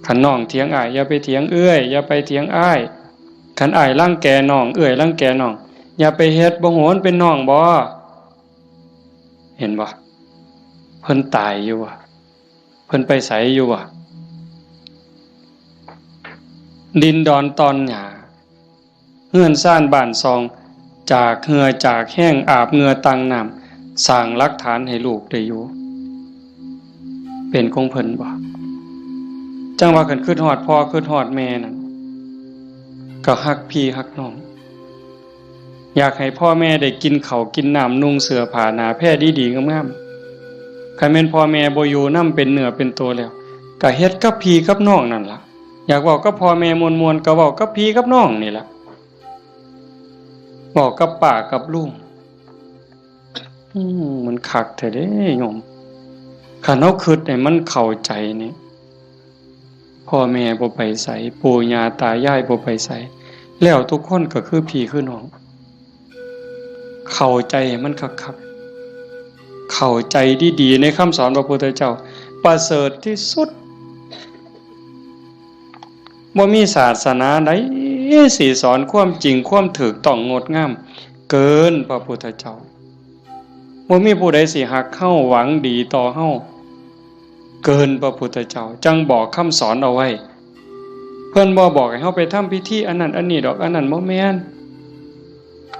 คันน้องเถียงอ้าย อย่าไปเถียงเอื้อย อย่าไปเถียงอ้าย คันอ้ายรังแกน้อง เอื้อยรังแกน้อง อย่าไปเฮ็ด บ่ฮู้มันเป็นน้องบ่ เห็นบ่ เพิ่นตายอยู่บ่ เพิ่นไปไสอยู่บ่ ดินดอนตอนหญ้า เฮือนซานบ้านซอง จากเหื่อจากแฮง อาบเหงื่อตั้งน้ำ สร้างหลักฐานให้ลูกได้อยู่ เป็นของเพิ่นบ่ จั่งว่าคันคิดฮอดพ่อคิดฮอดแม่นั่น ก็ฮักพี่ฮักน้อง อยากให้พ่อแม่ได้กินข้าวกินน้ำ นุ่งเสื้อผ้าหน้าแพรดีๆงามๆ คันแม่นพ่อแม่บ่อยู่นำเป็นเนื้อเป็นตัวแล้ว ก็เฮ็ดกับพี่กับน้องนั่นล่ะ อยากเว้ากับพ่อแม่ม่วนๆ ก็เว้ากับพี่กับน้องนี่ล่ะ เว้ากับป้ากับลุง อืม มันคักแท้เด้โยม คันเฮาคิดให้มันเข้าใจนี่ พ่อแม่บ่ไปไส ปู่ย่าตายายบ่ไปไส แล้วทุกคนก็คือพี่คือน้อง เข้าใจให้มันคักๆ เข้าใจดีๆ ในคำสอนพระพุทธเจ้า ประเสริฐที่สุด บ่มีศาสนาใดสิสอนความจริงความถูกต้องงดงาม เกินพระพุทธเจ้า บ่มีผู้ใดสิฮักเฮาหวังดีต่อเฮา เกินพระพุทธเจ้า จั่งบอกคำสอนเอาไว้ เพิ่นบ่บอกให้เฮาไปทำพิธีอันนั้นอันนี้ดอก อันนั้นบ่แม่น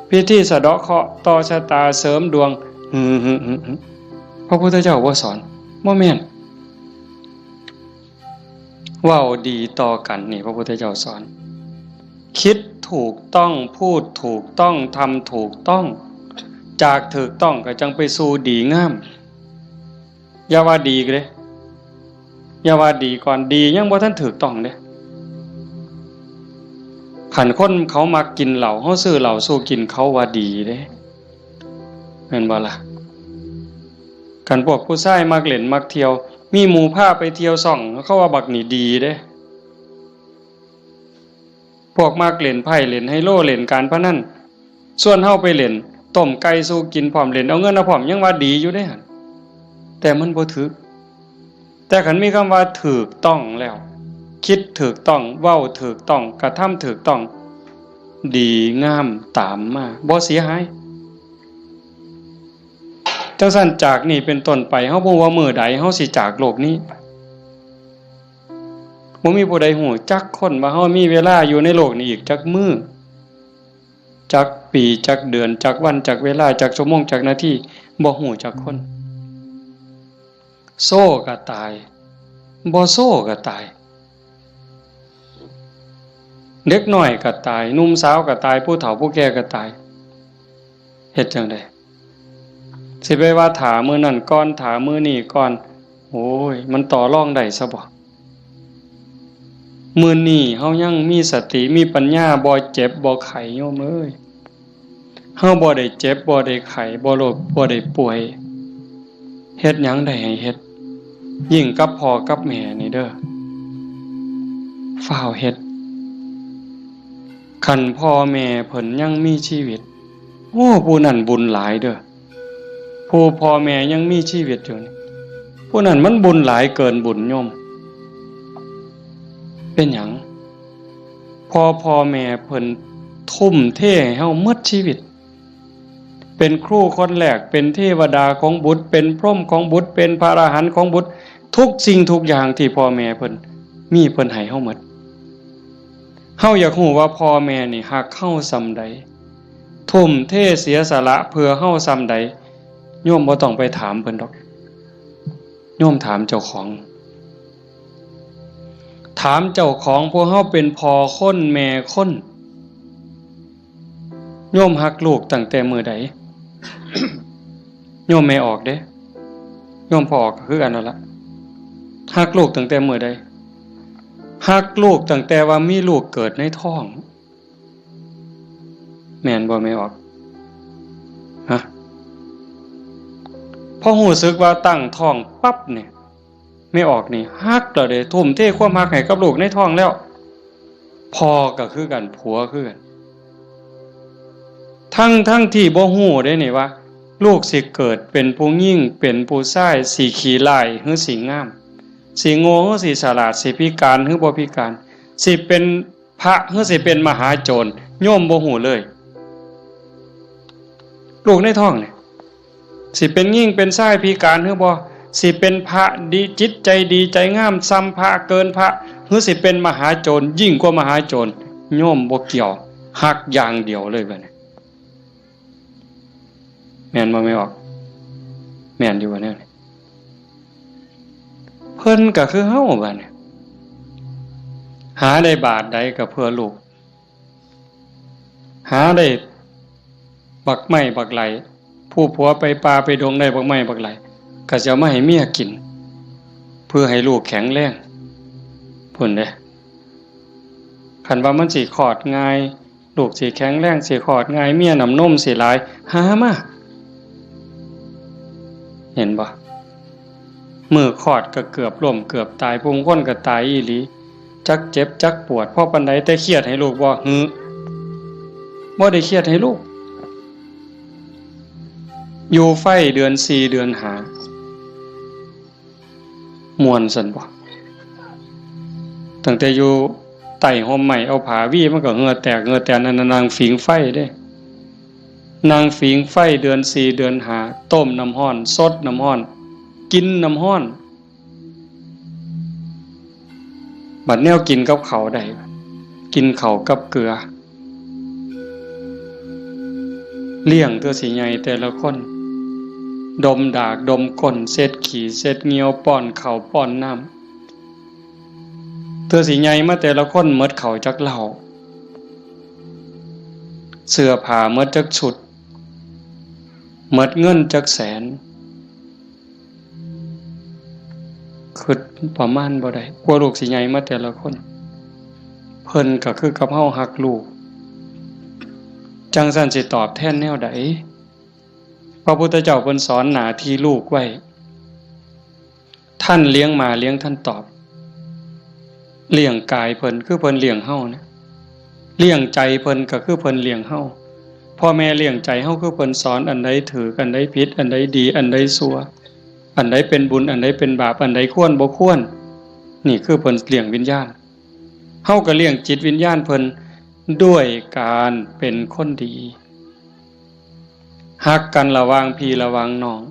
พิธีสะเดาะเคราะห์ต่อชะตาเสริมดวง หึๆๆๆ พระพุทธเจ้าบ่สอน บ่แม่น เว้าดีต่อกันนี่พระพุทธเจ้าสอน คิดถูกต้อง พูดถูกต้อง ทำถูกต้อง จากถูกต้องก็จั่งไปสู่ดีงาม อย่าว่าดีเด้ อย่าว่าดีก่อน ดียังบ่ทันถูกต้องเด้ คันคนเขามักกินเหล้า เฮาซื้อเหล้าสู่กิน เขาว่าดีเด้ แม่นบ่ล่ะ คันพวกผู้ชายมักเล่นมักเที่ยว มีหมู่พาไปเที่ยวซ่อง เขาว่าบักนี่ดีเด้ พวกมักเล่นไพ่เล่นไฮโลเล่นการพนัน ชวนเฮาไปเล่น ต้มไก่สู่กินพร้อม เล่นเอาเงินเอาพร้อม ยังว่าดีอยู่เด้หั่น แต่มันบ่ถืก แต่คันมีคำว่าถูกต้องแล้ว คิดถูกต้อง เว้าถูกต้อง กระทำถูกต้อง ดีงามตามมา บ่เสียหาย จั่งซั้นจากนี้เป็นต้นไป เฮาบ่ว่ามื้อใดเฮาสิจากโลกนี้ไป บ่มีผู้ใดฮู้จักคนว่าเฮามีเวลาอยู่ในโลกนี้อีกจักมื้อ จักปี จักเดือน จักวัน จักเวลา จักชั่วโมง จักนาที บ่ฮู้จักคน โซก็ตาย บ่โซก็ตาย เด็กน้อยก็ตาย หนุ่มสาวก็ตาย ผู้เฒ่าผู้แก่ก็ตาย เฮ็ดจั่งใด สิไปว่าถ้ามื้อนั้นก่อน ถ้ามื้อนี้ก่อน โอ้ย มันต่อรองได้ซะบ่ มื้อนี้เฮายังมีสติ มีปัญญา บ่เจ็บ บ่ไข้ โยมเอ้ย เฮาบ่ได้เจ็บ บ่ได้ไข้ บ่โรค บ่ได้ป่วย เฮ็ดหยังได้ให้เฮ็ด ยิ่งกับพ่อกับแม่นี่เด้อ ฟ้าวเฮ็ด คันพ่อแม่เพิ่นยังมีชีวิต โอ้ ผู้นั้นบุญหลายเด้อ ผู้พ่อแม่ยังมีชีวิตอยู่นี่ ผู้นั้นมันบุญหลายเกินบุญโยม เป็นหยัง พ่อ พ่อแม่เพิ่นทุ่มเทให้เฮาหมดชีวิต เป็นครูคนแรก เป็นเทวดาของบุตร เป็นพรหมของบุตร เป็นพระอรหันต์ของบุตร ทุกสิ่งทุกอย่างที่พ่อแม่เพิ่นมี เพิ่นให้เฮาหมด เฮาอยากฮู้ว่าพ่อแม่นี่ฮักเฮาส่ำใด ทุ่มเทเสียสละเพื่อเฮาส่ำใด โยมบ่ต้องไปถามเพิ่นดอก โยมถามเจ้าของ ถามเจ้าของ พวกเฮาเป็นพ่อคนแม่คน โยมฮักลูกตั้งแต่มื้อใด โยมแม่ออกเด้ โยมพ่อออกก็คือกันนั่นละ ฮักลูกตั้งแต่มื้อใด ฮักลูกตั้งแต่ว่ามีลูกเกิดในท้อง แม่นบ่แม่ออก ฮะ พอรู้สึกว่าตั้งท้องปั๊บเนี่ย แม่ออกนี่ฮักแล้วเด้ ทุ่มเทความฮักให้กับลูกในท้องแล้ว พ่อก็คือกัน ผัวคือกัน ทั้งทั้งที่บ่ฮู้เด้นี่ว่า ลูกสิเกิดเป็นผู้หญิง เป็นผู้ชาย สิขี้ร้ายหรือสิงาม สิโง่หรือสิฉลาด สิพิการหรือบ่พิการ สิเป็นพระหรือสิเป็นมหาโจร โยมบ่ฮู้เลย ลูกในท้องนี่ สิเป็นหญิงเป็นชายพิการหรือบ่ สิเป็นพระดี จิตใจดีใจงามส่ำพระ เกินพระ หรือสิเป็นมหาโจร ยิ่งกว่ามหาโจร โยมบ่เกี่ยว ฮักอย่างเดียวเลยบัดนี้ แม่นบ่แม่ออก แม่นอยู่บ่แนวนี้ เพิ่นก็คือเฮาบัดนี้ หาได้บาทใดก็เพื่อลูก หาได้บักไม้บักไหล ผู้ผัวไปป่าไปดงได้บักไม้บักไหล ก็สิเอามาให้เมียกิน เพื่อให้ลูกแข็งแรง พุ้นเด้ คันว่ามันสิคลอดง่าย ลูกสิแข็งแรง สิคลอดง่าย เมียน้ำนมสิหลาย หามา เห็นบ่ มื้อคลอดก็เกือบล้มเกือบตาย ผู้คนก็ตายอีหลี จักเจ็บจักปวด พอปานใด แต่เครียดให้ลูกบ่ หือ บ่ได้เครียดให้ลูก อยู่ไฟเดือนสี่เดือนห้า ม่วนซั่นบ่ ตั้งแต่อยู่ใต้ฮ่มไม้ เอาผ้าวีมันก็เหงื่อแตกเหงื่อแตน นั่นน่ะนั่งผิงไฟเด้ นั่งผิงไฟเดือนสี่เดือนห้า ต้มน้ำร้อน สดน้ำร้อน กินน้ำร้อน บัดแนวกินกับข้าวได้ กินข้าวกับเกลือ เลี้ยงเทื่อสิใหญ่แต่ละคน ดมดากดมก้น เช็ดขี้เช็ดเหยี่ยว ป้อนข้าวป้อนน้ำ เทื่อสิใหญ่มาแต่ละคนหมดข้าวจักเล่า เสื้อผ้าหมดจักชุด หมดเงินจักแสน คิดประมาณบ่ได้ กว่าลูกสิใหญ่มาแต่ละคน เพิ่นก็คือกับเฮาฮักลูก จั่งซั้นสิตอบแทนแนวใด พระพุทธเจ้าเพิ่นสอนหน้าที่ลูกไว้ ท่านเลี้ยงมาเลี้ยงท่านตอบ เลี้ยงกายเพิ่นคือเพิ่นเลี้ยงเฮาเนี่ย เลี้ยงใจเพิ่นก็คือเพิ่นเลี้ยงเฮา พ่อแม่เลี้ยงใจเฮาคือเพิ่นสอนอันใดถูก อันใดผิด อันใดดี อันใดชั่ว อันใดเป็นบุญ อันใดเป็นบาป อันใดควรบ่ควร นี่คือเพิ่นเลี้ยงวิญญาณ เฮาก็เลี้ยงจิตวิญญาณเพิ่นด้วยการเป็นคนดี ฮักกันระหว่างพี่ระหว่างน้อง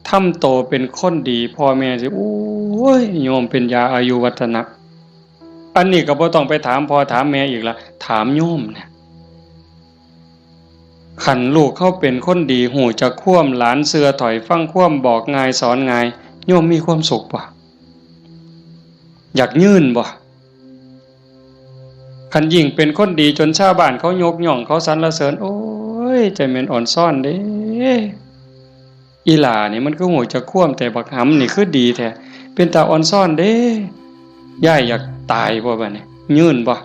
ทำโตเป็นคนดี พ่อแม่สิ โอ้ย โยมเป็นยาอายุวัฒนะ อันนี้ก็บ่ต้องไปถามพ่อถามแม่อีกละ ถามโยมเนี่ย คันลูกเฮาเป็นคนดี ฮู้จักความ หลานเชื่อถ้อยฟังความ บอกง่ายสอนง่าย โยมมีความสุขบ่ อยากยืนบ่ คันยิ่งเป็นคนดีจนชาวบ้านเขายกย่อง เขาสรรเสริญ โอ้ย จั่งแม่นอ่อนซ้อนเด้ อีหล่านี่มันคือฮู้จักความ แต่บักหำนี่คือดีแท้ เป็นตาอ่อนซ้อนเด้ ยายอยากตายบ่บัดนี้ ยืนบ่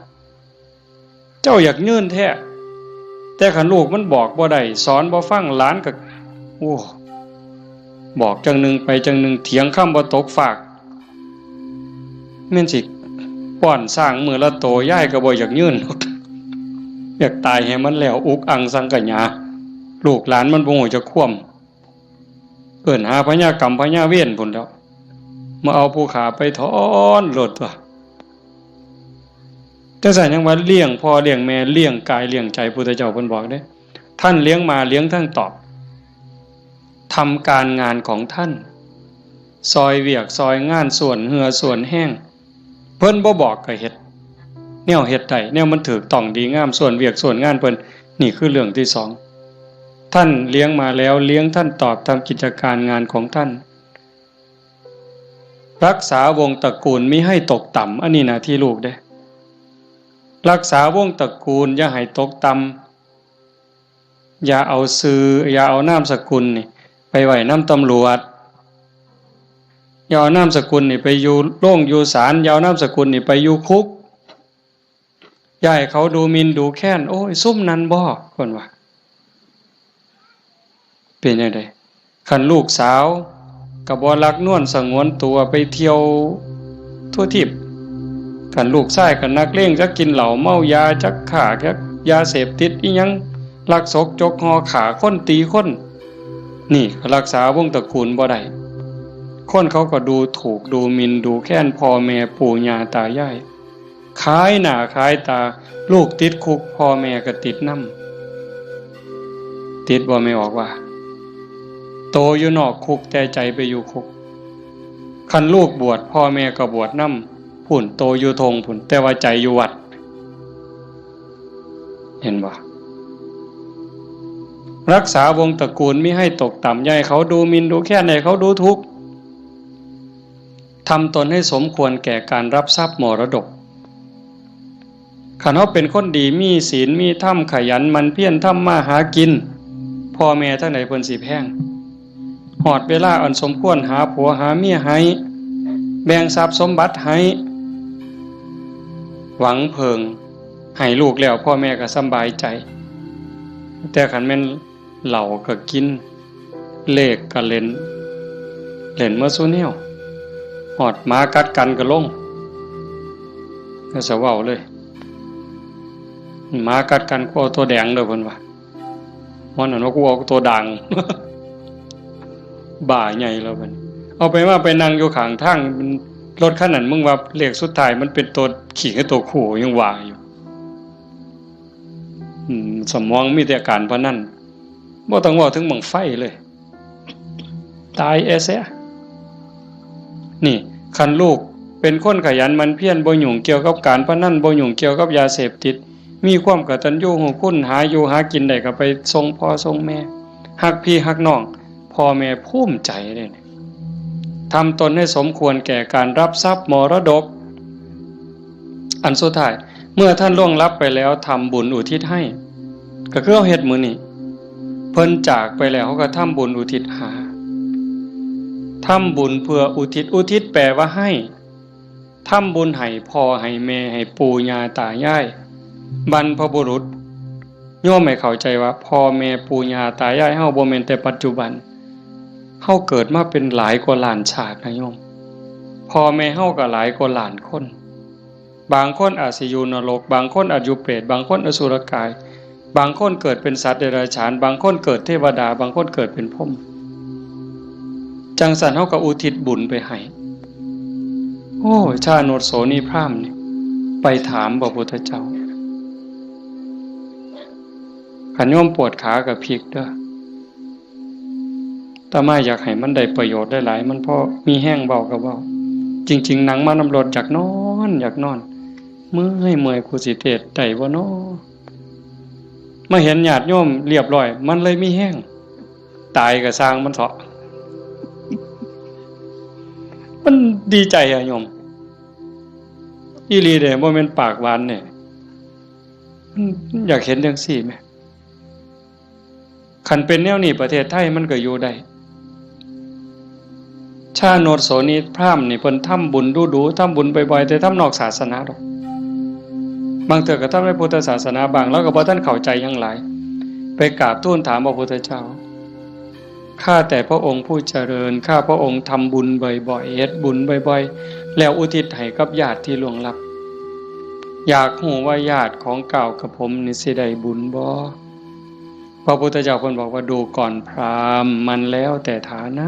เจ้าอยากยืนแท้ แต่คันลูกมันบอกบ่ได้ สอนบ่ฟัง หลานก็ โอ้ บอกจั่งหนึ่งไปจั่งหนึ่ง เถียงคำบ่ตกฟาก แม่นสิป้อนช้างมื้อละโต ยายก็บ่อยากยืน อยากตายให้มันแล้ว อุกอังสังขยา ลูกหลานมันบ่ฮู้จักความ เอิ้นหาพญากรรมพญาเวรพุ้นแหล้ว มาเอาผู้ฆ่าไปถอนโลดตั๊ว จั่งซั้นยังว่าเลี้ยงพ่อเลี้ยงแม่ เลี้ยงกายเลี้ยงใจ พุทธเจ้าเพิ่นบอกเด้ ท่านเลี้ยงมาเลี้ยงทั้งตอบ ทำการงานของท่าน ซอยเวียกซอยงาน ส่วนเหื่อส่วนแฮง เพิ่นบ่บอกก็เฮ็ด แนวเฮ็ดได้ แนวมันถูกต้องดีงาม ส่วนเวียกส่วนงานเพิ่น นี่คือเรื่องที่สอง ท่านเลี้ยงมาแล้ว เลี้ยงท่านตอบ ทำกิจการงานของท่าน รักษาวงศ์ตระกูลมิให้ตกต่ำ อันนี้หน้าที่ลูกเด้ รักษาวงศ์ตระกูลอย่าให้ตกต่ำ อย่าเอาชื่อ อย่าเอานามสกุลนี่ไปไว้นำตำรวจ อย่าเอานามสกุลนี่ไปอยู่โรงอยู่ศาล อย่าเอานามสกุลนี่ไปอยู่คุก อย่าให้เขาดูหมิ่นดูแคลน โอ้ย ซุมนั้นบ่ เพิ่นว่า เป็นจั่งใด คันลูกสาวก็บ่ลักนวลสงวนตัวไปเที่ยวทั่วทิพย์ คันลูกชายก็นักเลง จักกินเหล้าเมายา จักค้า จักยาเสพติดอิหยัง ลักซกจกห่อ ฆ่าคนตีคน นี่ก็รักษาวงศ์ตระกูลบ่ได้ คนเขาก็ดูถูกดูหมิ่นดูแคลนพ่อแม่ปู่ย่าตายาย ขายหน้าขายตา ลูกติดคุก พ่อแม่ก็ติดนำ ติดบ่แม่ออกว่า โตอยู่นอกคุกแต่ใจไปอยู่คุก คันลูกบวช พ่อแม่ก็บวชนำ พุ้น โตอยู่ท่งพุ้น แต่ว่าใจอยู่วัด เห็นบ่ รักษาวงศ์ตระกูลมิให้ตกต่ำ อย่าให้เขาดูหมิ่นดูแคลน ให้เขาดูถูก ทำตนให้สมควรแก่การรับทรัพย์มรดก คันเฮาเป็นคนดี มีศีล มีธรรม ขยันหมั่นเพียรทำมาหากิน พ่อแม่ทางใดเพิ่นสิแพง ฮอดเวลาอันสมควร หาผัวหาเมียให้ แบ่งทรัพย์สมบัติให้ หวังเพิ่ง ให้ลูกแล้ว พ่อแม่ก็สำบายใจ แต่คันแม่น เหล้าก็กิน เลขก็เล่น เล่นเมิดซุแนว ฮอดหมากัดกันก็ลง ก็สะเว้าเลย หมากัดกัน กูเอาตัวแดงเด้อ เพิ่นว่า มันนั่นว่า กูเอาตัวด่าง บ้าใหญ่แล้วเพิ่น เอาไปมาไปนั่งอยู่ข้างทาง รถคันนั้น มึงว่าเลขสุดท้ายมันเป็นตัวขี้กับตัวคู่ ยังว่าอยู่ อืม สมองมีแต่การพนัน บ่ต้องเว้าถึงบั้งไฟเลย ตายแอเสีย นี่ คันลูกเป็นคนขยันหมั่นเพียร บ่ยุ่งเกี่ยวกับการพนัน บ่ยุ่งเกี่ยวกับยาเสพติด มีความกตัญญูรู้คุณ หาอยู่หากินได้ก็ไปส่งพ่อส่งแม่ ฮักพี่ฮักน้อง พ่อแม่ภูมิใจเด้ ทำตนให้สมควรแก่การรับทรัพย์มรดก อันสุดท้าย เมื่อท่านล่วงลับไปแล้ว ทำบุญอุทิศให้ ก็คือเฮาเฮ็ดมื้อนี้ เพิ่นจากไปแล้ว เฮาก็ทำบุญอุทิศหา ทำบุญเพื่ออุทิศ อุทิศแปลว่าให้ ทำบุญให้พ่อให้แม่ ให้ปู่ย่าตายาย บรรพบุรุษ โยมให้เข้าใจว่าพ่อแม่ปู่ย่าตายายเฮาบ่แม่นแต่ปัจจุบัน เฮาเกิดมาเป็นหลายกว่าล้านชาตินะโยม พ่อแม่เฮาก็หลายกว่าล้านคน บางคนอาจสิอยู่นรก บางคนอาจอยู่เปรต บางคนอสุรกาย บางคนเกิดเป็นสัตว์เดรัจฉาน บางคนเกิดเทวดา บางคนเกิดเป็นพรหม จั่งซั้นเฮาก็อุทิศบุญไปให้ โอ้ย ชาโนชโสนีพราหมณ์นี่ ไปถามพระพุทธเจ้า คันโยมปวดขาก็พลิกเด้อ อาตมาอยากให้มันได้ประโยชน์หลายๆ มันพอมีแฮงเว้าก็เว้า จริงๆ นั่งมานำรถอยากนอน อยากนอน เมื่อย เมื่อย กูสิเทศน์ได้บ่น้อ มาเห็นญาติโยมเรียบร้อย มันเลยมีแฮง ตายก็ซ่างมันเถาะ มันดีใจอะโยม อีหลีเด้ บ่แม่นปากหวานเด้ มันอยากเห็นจั่งซี้แหม คันเป็นแนวนี้ประเทศไทยมันก็อยู่ได้ ชาโนชโสนีพราหมณ์นี่เพิ่นทำบุญดู๋ๆ ทำบุญบ่อยๆ แต่ทำนอกศาสนาดอก บางเทื่อก็ทำในพุทธศาสนาบ้าง แล้วก็บ่ทันเข้าใจหยังหลาย ไปกราบทูลถามพระพุทธเจ้า ข้าแต่พระองค์ผู้เจริญ ข้าพระองค์ทำบุญบ่อยๆ เฮ็ดบุญบ่อยๆ แล้วอุทิศให้กับญาติที่ล่วงลับ อยากฮู้ว่าญาติของก้าวกับผมนี่สิได้บุญบ่ พระพุทธเจ้าเพิ่นบอกว่า ดูก่อนพราหมณ์ มันแล้วแต่ฐานะ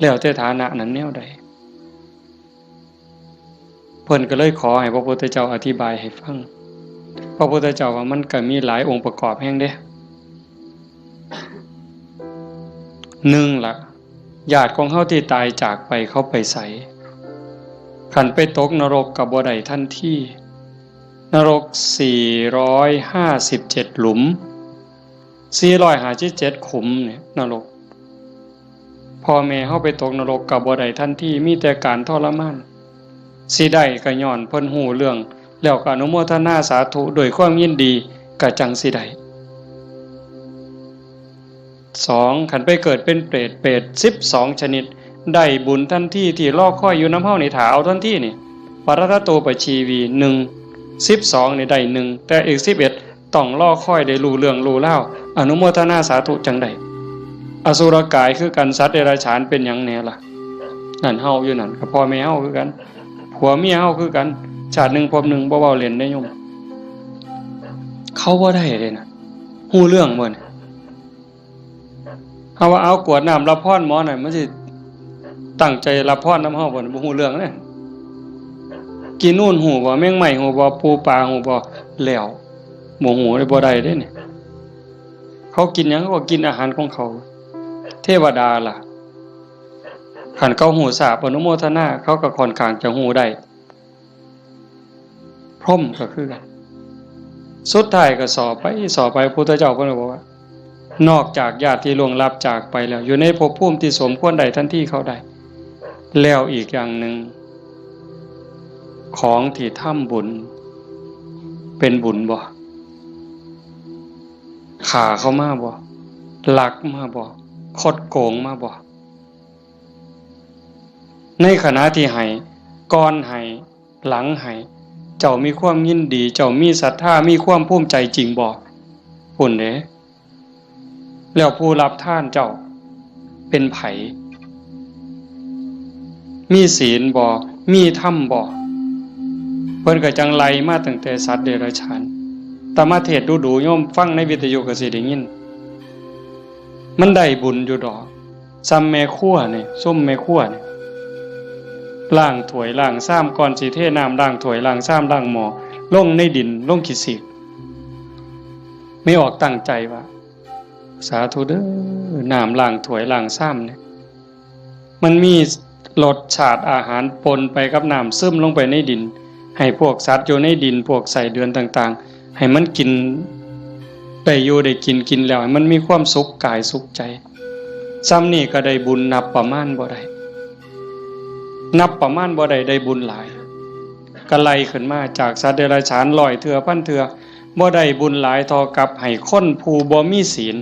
แล้วแต่ฐานะนั้นแนวใด เพิ่นก็เลยขอให้พระพุทธเจ้าอธิบายให้ฟัง พระพุทธเจ้าว่ามันก็มีหลายองค์ประกอบแฮงเด้ หนึ่งละ ญาติของเฮาที่ตายจากไปเขาไปไส คันไปตกนรกก็บ่ได้ทันที นรกสี่ร้อยห้าสิบเจ็ดหลุม สี่ร้อยห้าสิบเจ็ดขุมเนี่ยนรก พ่อแม่เฮาไปตกนรกก็บ่ได้ทันที มีแต่การทรมาน สิได้ก็ย้อนเพิ่นฮู้เรื่อง แล้วก็อนุโมทนาสาธุด้วยความยินดี ก็จั่งสิได้ สอง คันไปเกิดเป็นเปรต เปรตสิบสองชนิด ได้บุญทันที ที่รอคอยอยู่นำเฮานี่ ถ้าเอาทันทีนี่ ปรัตตโตปชีวี หนึ่ง สิบสองนี่ได้หนึ่ง แต่อีกสิบเอ็ด ต้องรอคอยได้รู้เรื่องรู้ราว อนุโมทนาสาธุจั่งได้ อสุรกายคือกัน สัตว์เดรัจฉานเป็นหยังแหน่ล่ะ นั่นเฮาอยู่นั่น ก็พ่อแม่เฮาคือกัน ผัวเมียเฮาคือกัน ชาติหนึ่งภพหนึ่ง บ่เว้าเล่นเด้โยม เขาบ่ได้เด้นะ ฮู้เรื่องบ่เนี่ย เฮาว่าเอากรวดน้ำรับพรหมอนั่น มันสิตั้งใจรับพรนำเฮาบ่เนี่ย บ่ฮู้เรื่องเด้ กินนู่นฮู้บ่ แมงไม้ฮู้บ่ ปูปลาฮู้บ่ แล้ว บ่ฮู้เลย บ่ได้เด้เนี่ย เขากินหยัง เขาก็กินอาหารของเขา เทวดาล่ะ คันเขาฮู้ทราบอนุโมทนา เขาก็ค่อนข้างจะฮู้ได้ พรหมก็คือกัน สุดท้ายก็สอบไป สอบไป พุทธเจ้าเพิ่นก็บอกว่า นอกจากญาติที่ล่วงลับจากไปแล้ว อยู่ในภพภูมิที่สมควรได้ทันทีเขาได้ แล้วอีกอย่างหนึ่ง ของที่ทำบุญ เป็นบุญบ่ ฆ่าเขามาบ่ ลักมาบ่ คดโกงมาบ่ ในขณะที่ให้ ก่อนให้ หลังให้ เจ้ามีความยินดี เจ้ามีศรัทธา มีความภูมิใจจริงบ่ พุ้นเด้ แล้วผู้รับทานเจ้า เป็นไผ มีศีลบ่ มีธรรมบ่ เพิ่นก็จั่งไล่มาตั้งแต่สัตว์เดรัจฉาน อาตมาเทศน์ดู๋ๆ โยมฟังในวิทยุก็สิได้ยิน มันได้บุญอยู่ดอก ซ่ำแม่ครัวนี่ ซุมแม่ครัวนี่ ล้างถ้วยล้างชาม ก่อนสิเทน้ำล้างถ้วยล้างชามล้างหม้อ ลงในดิน ลงขี้สีก แม่ออกตั้งใจว่า สาธุเด้อ น้ำล้างถ้วยล้างชามเนี่ย มันมีรสชาติอาหารปนไปกับน้ำ ซึมลงไปในดิน ให้พวกสัตว์อยู่ในดิน พวกไส้เดือนต่างๆ ให้มันกิน ได้อยู่ได้กิน กินแล้วให้มันมีความสุขกายสุขใจ ซ่ำนี่ก็ได้บุญนับประมาณบ่ได้ นับประมาณบ่ได้ ได้บุญหลาย ก็ไล่ขึ้นมาจากสัตว์เดรัจฉานร้อยเทื่อพันเทื่อ บ่ได้บุญหลายเท่ากับให้คนผู้บ่มีศีล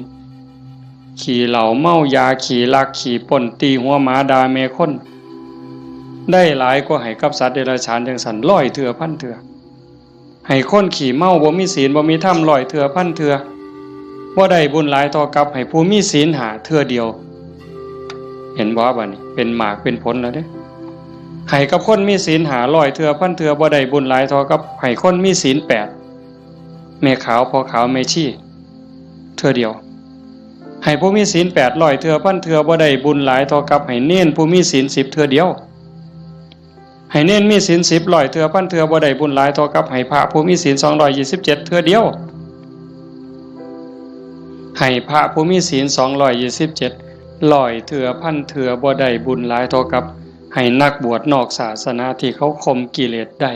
ขี้เหล้าเมายา ขี้ลักขี้ปล้น ตีหัวหมาด่าแม่คน ได้หลายกว่าให้กับสัตว์เดรัจฉานจั่งซั้นร้อยเทื่อพันเทื่อ ให้คนขี้เมาบ่มีศีลบ่มีธรรมร้อยเทื่อพันเทื่อ บ่ได้บุญหลายเท่ากับให้ผู้มีศีลห้าเทื่อเดียว เห็นบ่ บัดนี้เป็นหมากเป็นผลแล้วเด้ ให้กับคนมีศีลห้าร้อยเทื่อพันเทื่อ บ่ได้บุญหลายเท่ากับให้คนมีศีลแปด แม่ขาวพ่อขาวแม่ชีเทื่อเดียว ให้ผู้มีศีลแปดร้อยเทื่อพันเทื่อบ่ได้บุญหลายเท่ากับให้เณรผู้มีศีลสิบเทื่อเดียว ให้เณรมีศีลสิบร้อยเทื่อพันเทื่อบ่ได้บุญหลายเท่ากับให้พระผู้มีศีลสองร้อยยี่สิบเจ็ดเทื่อเดียว ให้พระผู้มีศีลสองร้อยยี่สิบเจ็ดร้อยเทื่อพันเทื่อบ่ได้บุญหลายเท่ากับให้นักบวชนอกศาสนาที่เขาข่มกิเลสได้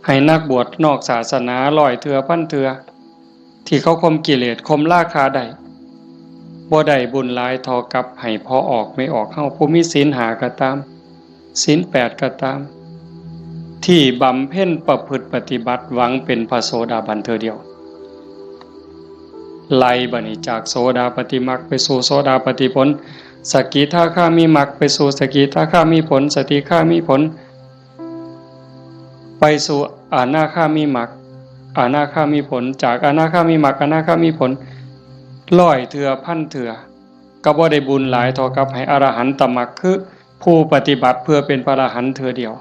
ให้นักบวชนอกศาสนาร้อยเทื่อพันเทื่อที่เขาข่มกิเลสข่มราคะได้ บ่ได้บุญหลายเท่ากับให้พ่อออกแม่ออกเฮาผู้มีศีลห้าก็ตาม ศีลแปดก็ตาม ที่บำเพ็ญประพฤติปฏิบัติหวังเป็นพระโสดาบันเทื่อเดียว ไล่บัดนี้จากโสดาปัตติมรรคไปสู่โสดาปัตติผล สกิทาคามิมรรคไปสู่สกิทาคามิผล สกิทาคามิผล ไปสู่อนาคามิมรรค อนาคามิผล จากอนาคามิมรรค อนาคามิผล ร้อยเทื่อพันเทื่อ ก็บ่ได้บุญหลายเท่ากับให้อรหันตมรรค คือผู้ปฏิบัติเพื่อเป็นพระอรหันต์เทื่อเดียว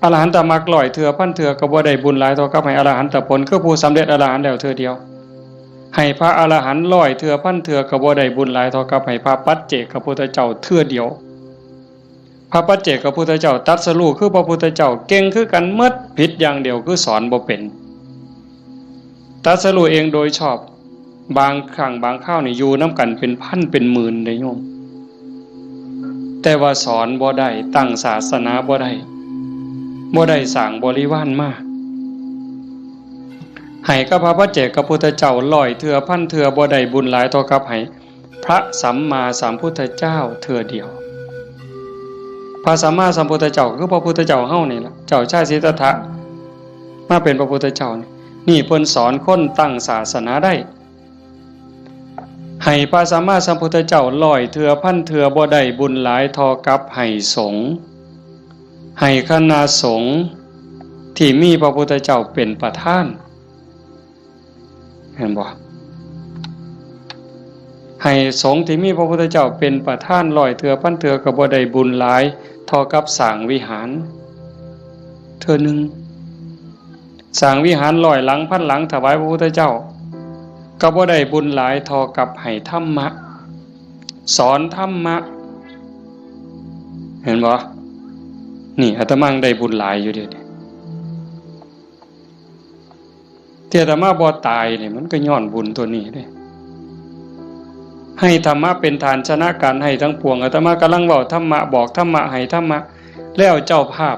อรหันตมรรคร้อยเทื่อพันเทื่อก็บ่ได้บุญหลายเท่ากับให้อรหันตผล คือผู้สำเร็จอรหันต์แล้วเทื่อเดียว ให้พระอรหันต์ร้อยเทื่อพันเทื่อก็บ่ได้บุญหลายเท่ากับให้พระปัจเจกพุทธเจ้าเทื่อเดียว พระปัจเจกพุทธเจ้าตรัสรู้คือพระพุทธเจ้าเก่งคือกันหมด ผิดอย่างเดียวคือสอนบ่เป็น ตรัสรู้เองโดยชอบ บางครั้งบางคราวนี่อยู่นำกันเป็นพันเป็นหมื่นเด้โยม แต่ว่าสอนบ่ได้ ตั้งศาสนาบ่ได้ บ่ได้สร้างบริวารมา ให้กับพระปัจเจกพุทธเจ้าร้อยเทื่อพันเทื่อบ่ได้บุญหลายเท่ากับให้พระสัมมาสัมพุทธเจ้าเทื่อเดียว พระสัมมาสัมพุทธเจ้าคือพระพุทธเจ้าเฮานี่ล่ะ เจ้าชายสิทธัตถะมาเป็นพระพุทธเจ้านี่ นี่เพิ่นสอนคนตั้งศาสนาได้ ให้พระสัมมาสัมพุทธเจ้าร้อยเทื่อพันเทื่อบ่ได้บุญหลายเท่ากับให้สงฆ์ ให้คณะสงฆ์ที่มีพระพุทธเจ้าเป็นประธาน เห็นบ่ ให้สงฆ์ที่มีพระพุทธเจ้าเป็นประธานร้อยเทื่อพันเทื่อก็บ่ได้บุญหลายเท่ากับสร้างวิหาร เทื่อหนึ่ง สร้างวิหารร้อยหลังพันหลังถวายพระพุทธเจ้า ก็บ่ได้บุญหลายเท่ากับให้ธรรมะ สอนธรรมะ เห็นบ่ นี่อาตมาได้บุญหลายอยู่เด้ ที่อาตมาบ่ตายนี่มันก็ย้อนบุญตัวนี้เด้ ให้ธรรมะเป็นทานชนะการให้ทั้งปวง อาตมากำลังเว้าธรรมะ บอกธรรมะ ให้ธรรมะ แล้วเจ้าภาพ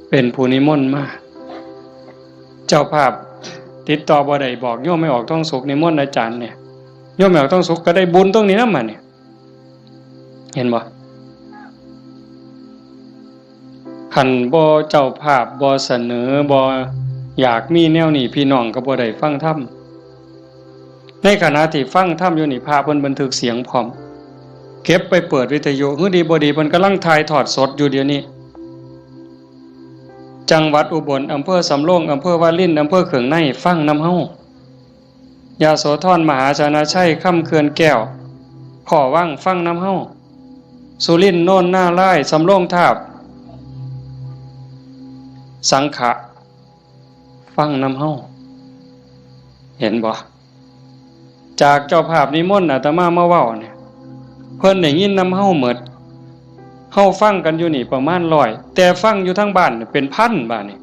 เป็นผู้นิมนต์มา เจ้าภาพติดต่อบ่ได้ บอกโยมแม่ออกทองสุขนิมนต์อาจารย์เนี่ย โยมแม่ออกทองสุขก็ได้บุญตรงนี้นำมาเนี่ย เห็นบ่ คันบ่เจ้าภาพบ่เสนอ บ่อยากมีแนวนี้ พี่น้องก็บ่ได้ฟังธรรม ในขณะที่ฟังธรรมอยู่นี่ พระเพิ่นบันทึกเสียงพร้อม เก็บไปเปิดวิทยุ หื้อดีบ่ดีเพิ่นกำลังถ่ายทอดสดอยู่เดี๋ยวนี้ จังหวัดอุบล อำเภอสำโรง อำเภอวาริน อำเภอเขืองใน ฟังนำเฮา ยโสธร มหาชนะชัย คำเขื่อนแก้ว ขอวัง ฟังนำเฮา สุรินทร์ โนนนารายณ์ สำโรงทาบ สังขะ ฟังนำเฮา เห็นบ่ จากเจ้าภาพนิมนต์อาตมามาเว้าเนี่ย เพิ่นได้ยินนำเฮาหมด เฮาฟังกันอยู่นี่ประมาณร้อย แต่ฟังอยู่ทางบ้านเนี่ยเป็นพันบาดนี่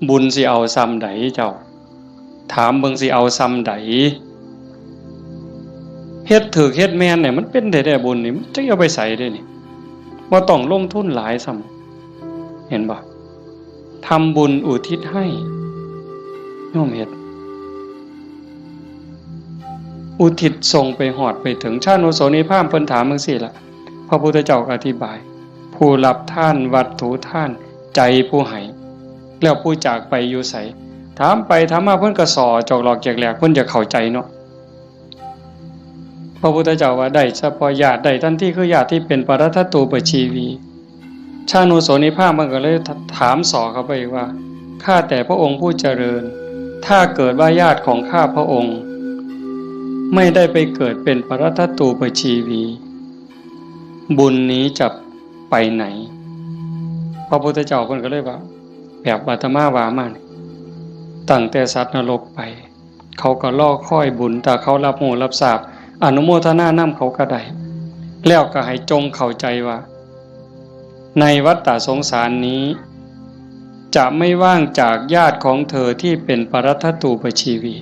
บุญสิเอาส่ำใดเจ้า ถามเบิ่งสิเอาส่ำใด เฮ็ดถูกเฮ็ดแม่นเนี่ยมันเป็นแท้ๆ บุญนี่ มันจักเอาไปไสเด้นี่ บ่ต้องลงทุนหลายส่ำ เห็นบ่ ทำบุญอุทิศให้ โยมเฮ็ด อุทิศส่งไปฮอดไปถึง ชานุโสนีพราหมณ์เพิ่นถามจั่งซี้ล่ะ พระพุทธเจ้าก็อธิบาย ผู้รับทานวัตถุทาน ใจผู้ให้ แล้วผู้จากไปอยู่ไส ถามไปถามมาเพิ่นก็ส่อจอกหลอกแจกแหลก เพิ่นจะเข้าใจเนาะ พระพุทธเจ้าว่าได้เฉพาะญาติ ได้ทันทีคือญาติที่เป็นปรัตถตูปชีวี ชานุโสนีพราหมณ์มันก็เลยถามส่อเข้าไปอีกว่า ข้าแต่พระองค์ผู้เจริญ ถ้าเกิดว่าญาติของข้าพระองค์ ไม่ได้ไปเกิดเป็นปรัตถตูปชีวี บุญนี้จะไปไหน พ ระพุทธเจ้าเพิ่นก็เลยว่า แบบอาตมาว่ามานี่ ตั้งแต่สัตว์นรกไป เขาก็รอคอยบุญ ถ้าเขารับรู้รับทราบ อนุโมทนานำเขาก็ได้ แล้วก็ให้จงเข้าใจว่า ในวัฏฏะสงสารนี้ จะไม่ว่างจากญาติของเธอที่เป็นปรัตถตูปชีวี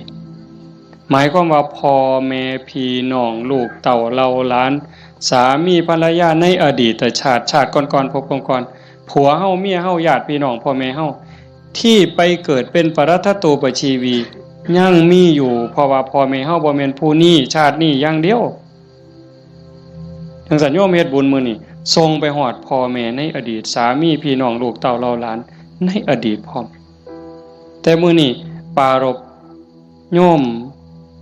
หมายความว่าพ่อแม่พี่น้องลูกเต้าเหล่าหลาน สามีภรรยาในอดีตชาติ ชาติก่อนๆ ภพก่อนๆ ผัวเฮาเมียเฮาญาติพี่น้องพ่อแม่เฮา ที่ไปเกิดเป็นปรัตถตูปชีวี ยังมีอยู่ เพราะว่าพ่อแม่เฮาบ่แม่นผู้นี้ชาตินี้อย่างเดียว จังซั่นโยมเฮ็ดบุญมื้อนี้ ส่งไปฮอดพ่อแม่ในอดีต สามีพี่น้องลูกเต้าเหล่าหลานในอดีตพร้อม แต่มื้อนี้ปรารภโยม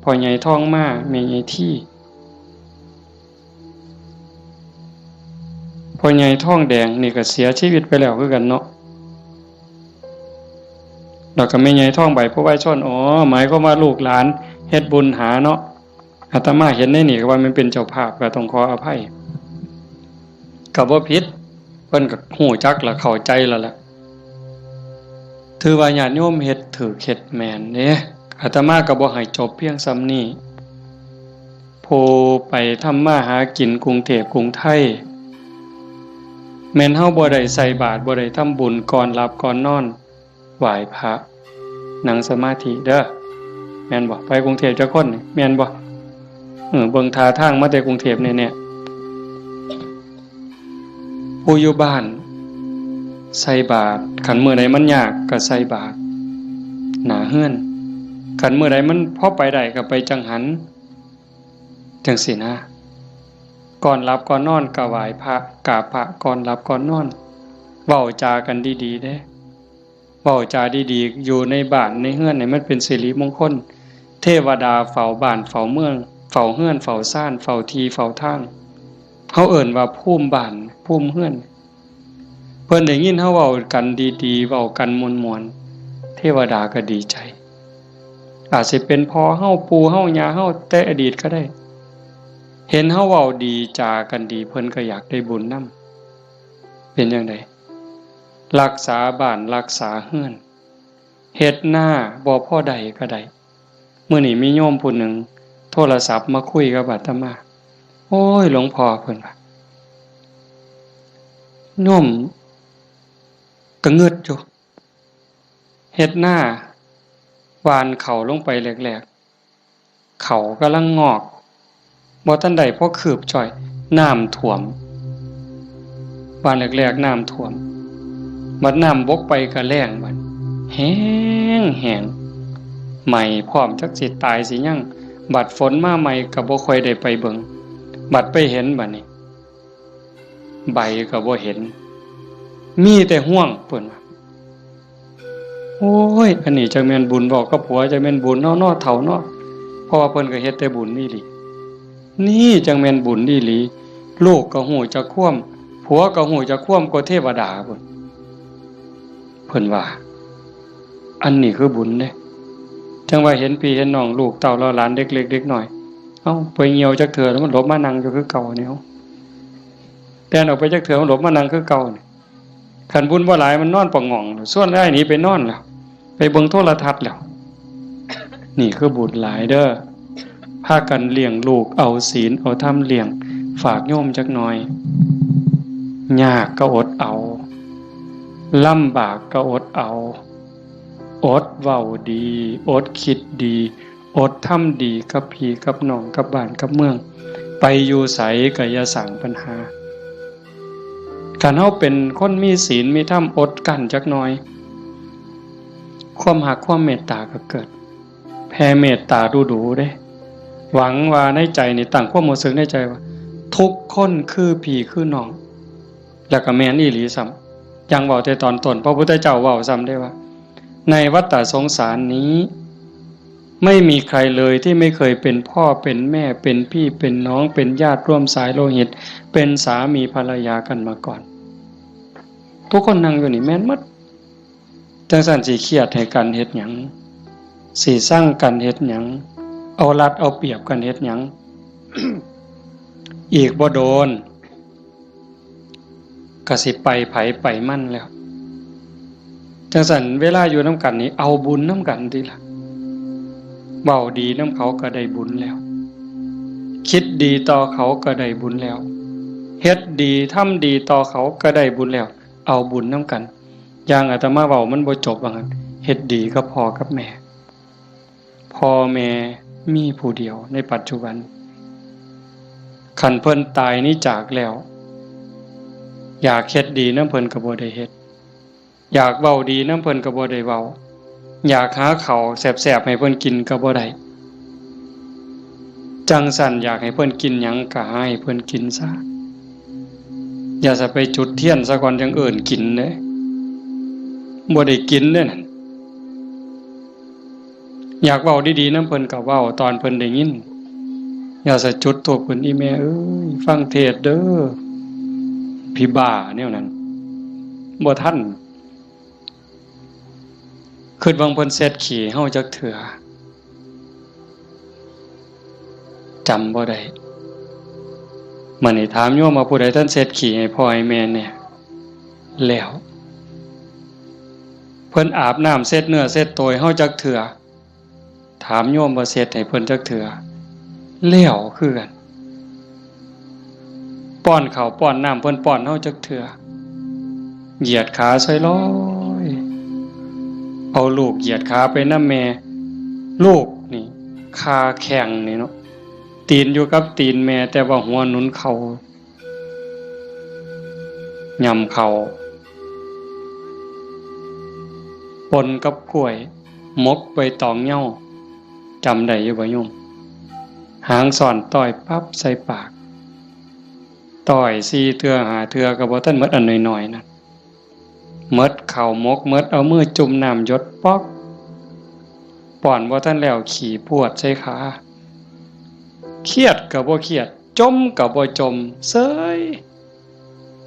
พ่อใหญ่ทองมา แม่ใหญ่ที พ่อใหญ่ทองแดงนี่ก็เสียชีวิตไปแล้วคือกันเนาะ แล้วก็แม่ใหญ่ทองใบ ผู้วายชน อ๋อ หมายความว่าลูกหลานเฮ็ดบุญหาเนาะ อาตมาเห็นในนี่ก็ว่ามันเป็นเจ้าภาพ ก็ต้องขออภัย ก็บ่ผิด เพิ่นก็ฮู้จักและเข้าใจแล้วล่ะ ถือว่าญาติโยมเฮ็ดถูกเฮ็ดแม่นเด้ อาตมาก็บ่ให้จบเพียงส่ำนี้ ผู้ไปทำมาหากินกรุงเทพกรุงไทย แม่นเฮาบ่ได้ใส่บาตร บ่ได้ทำบุญ ก่อนหลับก่อนนอน ไหว้พระ นั่งสมาธิเด้อ แม่นบ่ ไปกรุงเทพจักคนนี่ แม่นบ่ เออ เบิ่งท่าทางมาแต่กรุงเทพแน่ๆ ผู้อยู่บ้านใส่บาตร คันมื้อใดมันยากก็ใส่บาตรหน้าเฮือน คันมื้อใดมันพอไปได้ก็ไปจังหัน จังซี้นะ ก่อนหลับก่อนนอนก็ไหว้พระ กราบพระก่อนหลับก่อนนอน เว้าจากันดีๆ เด้ เว้าจาดีๆ อยู่ในบ้านในเฮือนให้มันเป็นสิริมงคล เทวดาเฝ้าบ้านเฝ้าเมือง เฝ้าเฮือนเฝ้าซาน เฝ้าที่เฝ้าทาง เฮาเอิ้นว่าภูมิบ้านภูมิเฮือน เพิ่นได้ยินเฮาเว้ากันดีๆ เว้ากันม่วนๆ เทวดาก็ดีใจ อาจสิเป็นพ่อเฮา ปู่เฮา ย่าเฮา แต่อดีตก็ได้ เห็นเฮาเว้าดีจากันดี เพิ่นก็อยากได้บุญนำ เป็นจั่งใด รักษาบ้านรักษาเฮือน เฮ็ดนาบ่พอได้ก็ได้ มื้อนี้มีโยมผู้หนึ่งโทรศัพท์มาคุยกับอาตมา โอ้ย หลวงพ่อ เพิ่นว่า โยมก็งึดอยู่ เฮ็ดนา หว่านเข้าลงไปแรกๆ เข้ากำลังงอก บ่ทันได้พอคืบจ้อย น้ำท่วม หว่านแรกๆ น้ำท่วม บัดน้ำบกไปก็แล้งบัด แห้งแห้ง ไหม้พร้อม จักสิตายสิหยัง บัดฝนมาใหม่ก็บ่ค่อยได้ไปเบิ่ง บัดไปเห็นบัดนี้ ใบก็บ่เห็น มีแต่ฮวง เพิ่นว่า โอ้ย อันนี้จักแม่นบุญเว้ากับผัว จักแม่นบุญเนาะ เนาะ เฒ่าเนาะ เพราะว่าเพิ่นก็เฮ็ดแต่บุญอีหลี นี่จักแม่นบุญอีหลี ลูกก็ฮู้จักความ ผัวก็ฮู้จักความ กว่าเทวดาพุ้น เพิ่นว่า อันนี้คือบุญเด้ จั่งว่าเห็นพี่เห็นน้อง ลูกเต้าเหล่าหลาน เด็กเล็กเด็กน้อย เอ้า ไปเหี่ยวจักเทื่อแล้วมันหลบมานั่งอยู่คือเก่านี่ แล่นออกไปจักเทื่อมันหลบมานั่งคือเก่านี่ คันบุญบ่หลายมันนอนปะหง่อง ส่วนอ้ายหนีไปนอนแล้ว ไปเบิ่งโทรทัศน์แล้ว นี่คือบุญหลายเด้อ พากันเลี้ยงลูก เอาศีลเอาธรรมเลี้ยง ฝากโยมจักหน่อย ยากก็อดเอา ลำบากก็อดเอา อดเว้าดี อดคิดดี อดทำดีกับพี่กับน้อง กับบ้านกับเมือง ไปอยู่ไสก็อย่าสร้างปัญหา คันเฮาเป็นคนมีศีลมีธรรม อดกลั้นจักหน่อย ความฮักความเมตตาก็เกิด แผ่เมตตาดูๆ เด้ หวังว่าในใจนี่ตั้งความรู้สึกในใจว่า ทุกคนคือพี่คือน้อง แล้วก็แม่นอีหลีซ้ำ อย่างเว้าแต่ตอนต้น พระพุทธเจ้าเว้าซ้ำเด้ว่า ในวัฏฏะสงสารนี้ ไม่มีใครเลยที่ไม่เคยเป็นพ่อเป็นแม่ เป็นพี่เป็นน้อง เป็นญาติร่วมสายโลหิต เป็นสามีภรรยากันมาก่อน ทุกคนนั่งอยู่นี่แม่นหมด จั่งซั้นสิเครียดให้กันเฮ็ดหยัง สิซังกันเฮ็ดหยัง เอารัดเอาเปรียบกันเฮ็ดหยัง อีกบ่โดน ก็สิไปไผไปมันแล้ว จั่งซั้นเวลาอยู่นำกันนี่เอาบุญนำกันติล่ะ เว้าดีนำเขาก็ได้บุญแล้ว คิดดีต่อเขาก็ได้บุญแล้ว เฮ็ดดีทำดีต่อเขาก็ได้บุญแล้ว เอาบุญนำกัน อย่างอาตมาเว้ามันบ่จบว่างั้น เฮ็ดดีกับพ่อกับแม่ พ่อแม่มีผู้เดียวในปัจจุบัน คันเพิ่นตายหนีจากแล้ว อยากเฮ็ดดีนำเพิ่นก็บ่ได้เฮ็ด อยากเว้าดีนำเพิ่นก็บ่ได้เว้า อยากหาข้าวแซ่บๆให้เพิ่นกินก็บ่ได้ จั่งซั้นอยากให้เพิ่นกินหยังก็หาให้เพิ่นกินซะ อย่าซะไปจุดเทียนซะก่อนจั่งเอิ้นกินเด้ บ่ได้กินเด้นั่น อยากเว้าดีๆนำเพิ่นก็เว้าตอนเพิ่นได้ยิน อย่าซะจุดธูปขึ้น อีแม่เอ้ย ฟังเทศน์เด้อ ผีบ้าแนวนั้น บ่ทัน คิดว่าเพิ่นเช็ดขี้เฮาจักเทื่อ จำบ่ได้ มื้อนี้ถามโยมว่าผู้ใดทันเช็ดขี้ให้พ่อให้แม่แน่ แล้ว เพิ่นอาบน้ำเช็ดเนื้อเช็ดตัวให้เฮาจักเทื่อ ถามโยมว่าเช็ดให้เพิ่นจักเทื่อ แล้วคือกัน ป้อนข้าวป้อนน้ำเพิ่นป้อนเฮาจักเทื่อ เหยียดขาใส่ลอย เอาลูกเหยียดขาไปนำแม่ ลูกนี่ คาแข้งนี่เนาะ ตีนอยู่กับตีนแม่ แต่ว่าหัวหนุนเข่า ย่ำเข่า ปนกับกล้วย หมกใบตองเหย้า จำได้อยู่บ่โยม หางซ่อนต้อยปั๊บใส่ปาก ต้อยสี่เทื่อห้าเทื่อก็บ่ทันหมดอันน้อยๆนั่น หมดข้าวหมก หมดเอามือจุ่มน้ำหยดป๊อก ป้อนบ่ทันแล้วขี้พรวดใส่ขา เครียดก็บ่เครียด จ่มก็บ่จ่ม เซย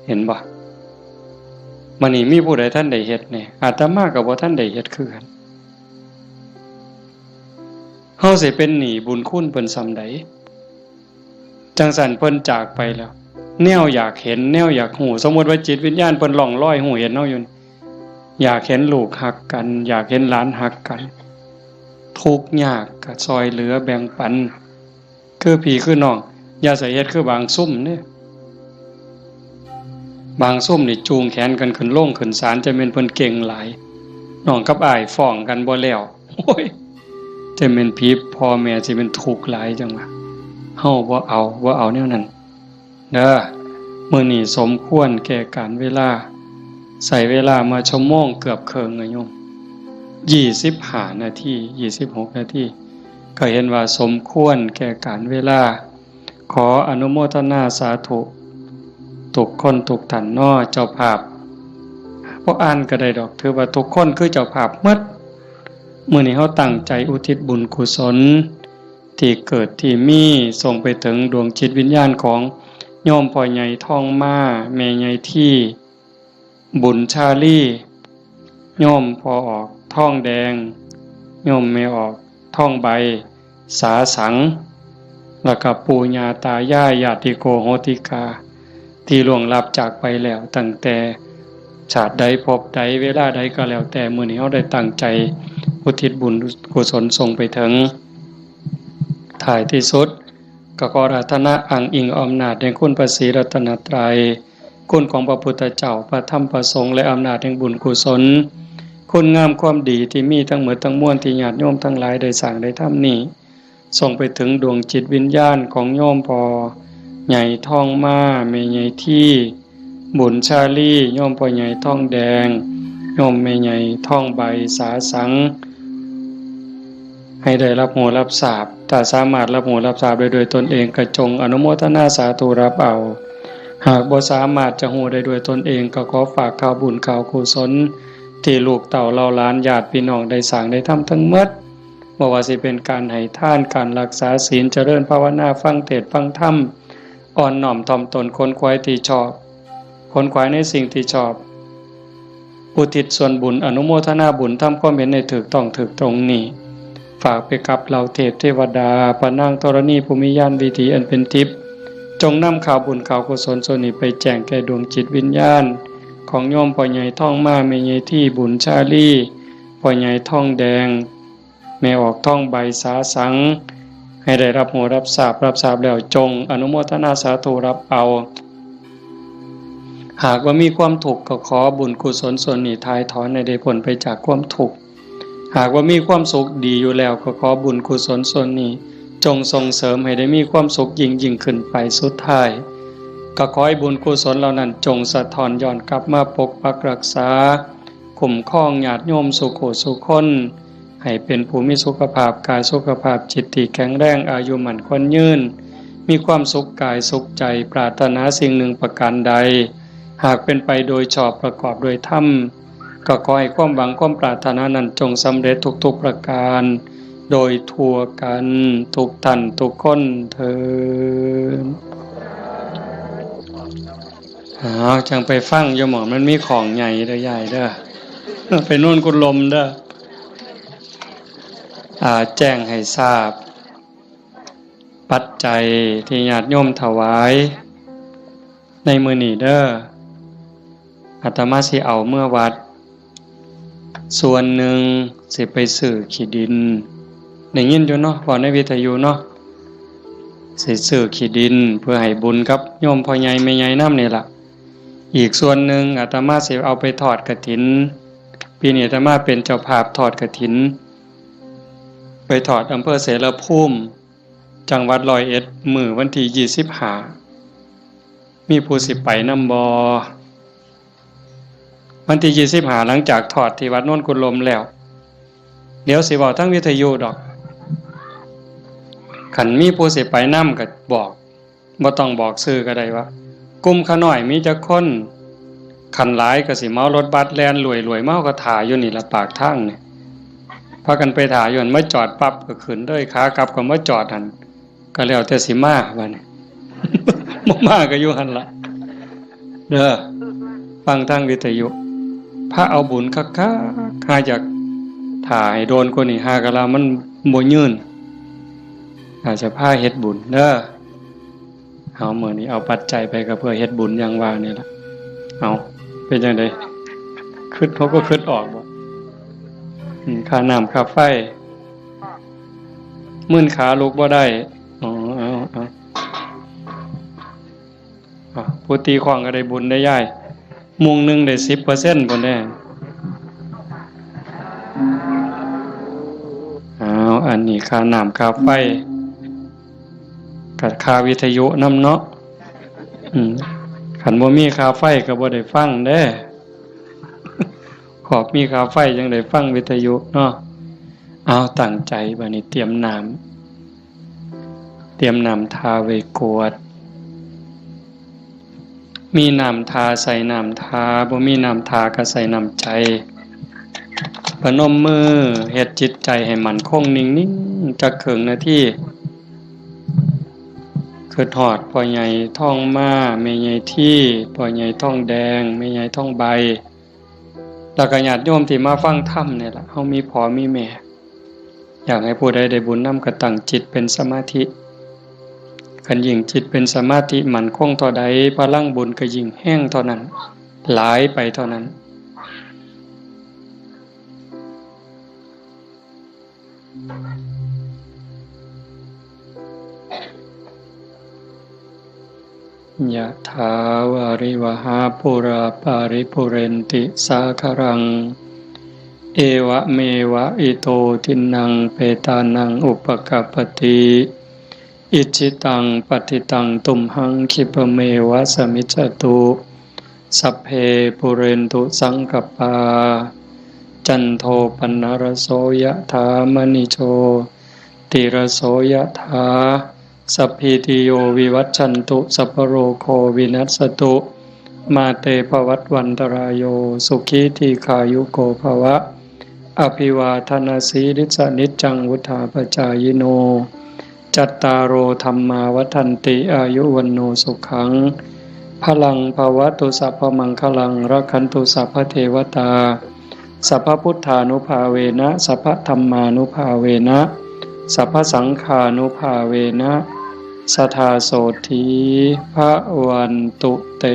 เห็นบ่ มื้อนี้มีผู้ใดทันได้เฮ็ดแน่ อาตมาก็บ่ทันได้เฮ็ดคือกัน เฮาสิเป็นหนี้บุญคุณเพิ่นส่ำใด จั่งซั้นเพิ่นจากไปแล้ว แนวอยากเห็น แนวอยากฮู้ สมมุติว่าจิตวิญญาณเพิ่นล่องลอยฮู้เห็นเฮาอยู่นี่ อยากเห็นลูกฮักกัน อยากเห็นหลานฮักกัน ทุกข์ยากก็ซ่อยเหลือแบ่งปัน คือพี่คือน้อง อย่าใส่เฮ็ดคือบางซุมเด้ บางซุมนี่จูงแขนกันขึ้นโรงขึ้นศาล จะแม่นเพิ่นเก่งหลาย น้องกับอ้ายฟ้องกันบ่แล้ว โอ้ย จะแม่นผีพ่อแม่สิเป็นทุกข์หลายจังวะ เฮาบ่เอา บ่เอาแนวนั้น เด้อ มื้อนี้สมควรแก่กาลเวลา ใช้เวลามาชั่วโมงเกือบเคิ่งอะโยม ยี่สิบห้านาที ยี่สิบหกนาที ก็เห็นว่าสมควรแก่กาลเวลา ขออนุโมทนาสาธุ ทุกคนทุกท่านเนาะ เจ้าภาพ บ่อ่านก็ได้ดอก ถือว่าทุกคนคือเจ้าภาพหมด มื้อนี้เฮาตั้งใจอุทิศบุญกุศล ที่เกิดที่มี ส่งไปถึงดวงจิตวิญญาณของโยมพ่อใหญ่ทองมา แม่ใหญ่ที่ บุญชาลี โยมพ่อออกทองแดง โยมแม่ออกทองใบ สาสัง แล้วก็ปู่ย่าตายาย ญาติโกโหติกา ที่ล่วงลับจากไปแล้วตั้งแต่ชาติใดภพใดเวลาใดก็แล้วแต่ มื้อนี้เฮาได้ตั้งใจอุทิศบุญกุศลส่งไปถึง ท้ายที่สุด ก็ขออาราธนาอ้างอิงอำนาจแห่งคุณพระศรีรัตนตรัย คุณของพระพุทธเจ้า พระธรรม พระสงฆ์ และอำนาจแห่งบุญกุศล คุณงามความดีที่มีทั้งหมดทั้งมวลที่ญาติโยมทั้งหลายได้สร้างได้ทำนี้ ส่งไปถึงดวงจิตวิญญาณของโยมพ่อใหญ่ทองมา แม่ใหญ่ที่ บุญชาลี โยมพ่อใหญ่ทองแดง โยมแม่ใหญ่ทองใบ สาสัง ให้ได้รับรู้รับทราบ ถ้าสามารถรับรู้รับทราบได้ด้วยตนเองก็จงอนุโมทนาสาธุรับเอา หากบ่สามารถจะรู้ได้ด้วยตนเองก็ขอฝากข่าวบุญข่าวกุศล ที่ลูกเต้าเหล่าหลานญาติพี่น้องได้สร้างได้ทำทั้งหมด บ่ว่าสิเป็นการให้ทาน การรักษาศีล เจริญภาวนา ฟังเทศน์ฟังธรรม อ่อนน้อมถ่อมตน ขนขวายที่ชอบ ขนขวายในสิ่งที่ชอบ อุทิศส่วนบุญ อนุโมทนาบุญ ทำความเห็นให้ถูกต้องถูกตรงนี้ ฝากไปกับเหล่าเทพเทวดา พระนางธรณีผู้มีญาณวิถีอันเป็นทิพย์ จงนำข่าวบุญข่าวกุศลส่วนนี้ไปแจ้งแก่ดวงจิตวิญญาณ ของโยมพ่อใหญ่ทองมา แม่ใหญ่ที่บุญชาลี พ่อใหญ่ทองแดง แม่ออกทองใบสาสัง ให้ได้รับรู้รับทราบ รับทราบแล้วจงอนุโมทนาสาธุรับเอา หากว่ามีความทุกข์ก็ขอบุญกุศลส่วนนี้ถ่ายถอนให้ได้พ้นไปจากความทุกข์ หากว่ามีความสุขดีอยู่แล้วก็ขอบุญกุศลส่วนนี้ จงส่งเสริมให้ได้มีความสุขยิ่งยิ่งขึ้นไป สุดท้าย ก็ขอให้บุญกุศลเหล่านั้นจงสะท้อนย้อนกลับมาปกปักรักษา คุ้มครองญาติโยมสู่ผู้สู่คน ให้เป็นผู้มีสุขภาพกายสุขภาพจิตที่แข็งแรง อายุมั่นขวัญยืน มีความสุขกายสุขใจ ปรารถนาสิ่งหนึ่งประการใด หากเป็นไปโดยชอบประกอบโดยธรรม ก็ขอให้ความหวังความปรารถนานั้นจงสำเร็จทุกๆประการ โดยทั่วกันทุกท่านทุกคนเทอญ อ้าว จั่งไปฟังอยู่หม่องมันมีของใหญ่เด้อยายเด้อ ไปโน่นกุดลมเด้อ อ่า แจ้งให้ทราบ ปัจจัยที่ญาติโยมถวายในมื้อนี้เด้อ อาตมาสิเอาเมือวัด ส่วนหนึ่งสิไปซื้อขี้ดิน ได้ยินอยู่เนาะ เว้าในวิทยุเนาะ สิซื้อขี้ดินเพื่อให้บุญกับโยมพ่อใหญ่แม่ใหญ่นำนี่ล่ะ อีกส่วนหนึ่งอาตมาสิเอาไปทอดกฐิน ปีนี้อาตมาเป็นเจ้าภาพทอดกฐิน ไปทอดอำเภอเสรภูมิ จังหวัดร้อยเอ็ด มื้อวันที่ยี่สิบห้า มีผู้สิไปนำบ่ วันที่ยี่สิบห้า หลังจากทอดที่วัดโนนกุดลมแล้ว เดี๋ยวสิเว้าทางวิทยุดอก คันมีผู้สิไปนำก็บอก บ่ต้องบอกชื่อก็ได้ว่า กลุ่มข้าน้อยมีจักคน คันหลายก็สิเหมารถบัสแล่นรวยๆ มา เฮาก็ถ่าอยู่นี่ล่ะปากทางนี่ พากันไปถ่าอยู่หั่น มาจอดปั๊บก็ขึ้นเลย ขากลับก็มาจอดหั่น ก็แล้วแต่สิมาบัดนี้ บ่มาก็อยู่หั่นล่ะ เด้อ ฟังทางวิทยุ พาเอาบุญคักๆ หาอยากถ่าให้โดนกว่านี้ หากะลามันบ่ยืน อาจจะพาเฮ็ดบุญเด้อ เอามื้อนี้เอาปัจจัยไปก็เพื่อเฮ็ดบุญอย่างว่านี่ล่ะ เอา เป็นจั่งใด คิด เขาก็คิดออกบ่ อืม ค่าน้ำค่าไฟ มื่นขาลุกบ่ได้ อ๋อ เอา เอา อ่ะ ผู้ตีข้องก็ได้บุญได้ยาย มุ้งหนึ่งได้สิบเปอร์เซ็นต์ พุ้นเด้ อ้าว อันนี้ค่าน้ำค่าไฟ กับค่าวิทยุนำเนาะ อืม คันบ่มีค่าไฟก็บ่ได้ฟังเด้ ขอบมีค่าไฟจั่งได้ฟังวิทยุเนาะ เอาตั้งใจบัดนี้เตรียมน้ำ เตรียมน้ำทาไว้กรวด มีน้ำทาใส่น้ำทา บ่มีน้ำทาก็ใส่น้ำใจ พนมมือเฮ็ดจิตใจให้มั่นคงนิ่งๆ จักครึ่งนาที คิดฮอดพ่อใหญ่ทองมา แม่ใหญ่ที พ่อใหญ่ทองแดง แม่ใหญ่ทองใบ แล้วก็ญาติโยมที่มาฟังธรรมนี่ล่ะ เฮามีพ่อมีแม่ อยากให้ผู้ใดได้บุญนำก็ตั้งจิตเป็นสมาธิ คันยิ่งจิตเป็นสมาธิมั่นคงเท่าใด พลังบุญก็ยิ่งแฮงเท่านั้น หลายไปเท่านั้น ยะถาวาริวหาปูราปาริปูเรนติสาคารัง เอวะเมวะอิโตทินนังเปตานังอุปกัปปติ อิจฉิตังปัตถิตังตุมหังคิปะเมวะสมิจจตุ สัพเพปูเรนตุสังกปปา จันโทปันนรโสยะถามณิโชติรโสยะถา สัพพีติโยวิวัชชันตุ สัพพโรโควินัสสตุ มาเตภวัตวันตรายโย สุขีทีขายุโกภวะ อภิวาทนาสีลิสนิจจังวุธาปจายิโน จัตตาโรธรรมาวัฒนติ อายุวันโนสุขัง พลังภวตุ สัพพมังคลัง รักขันตุ สัพพเทวตา สัพพพุทธานุภาเวนะ สัพพธรรมานุภาเวนะ สัพพสังฆานุภาเวนะ สทาโสธี พระวันตุเต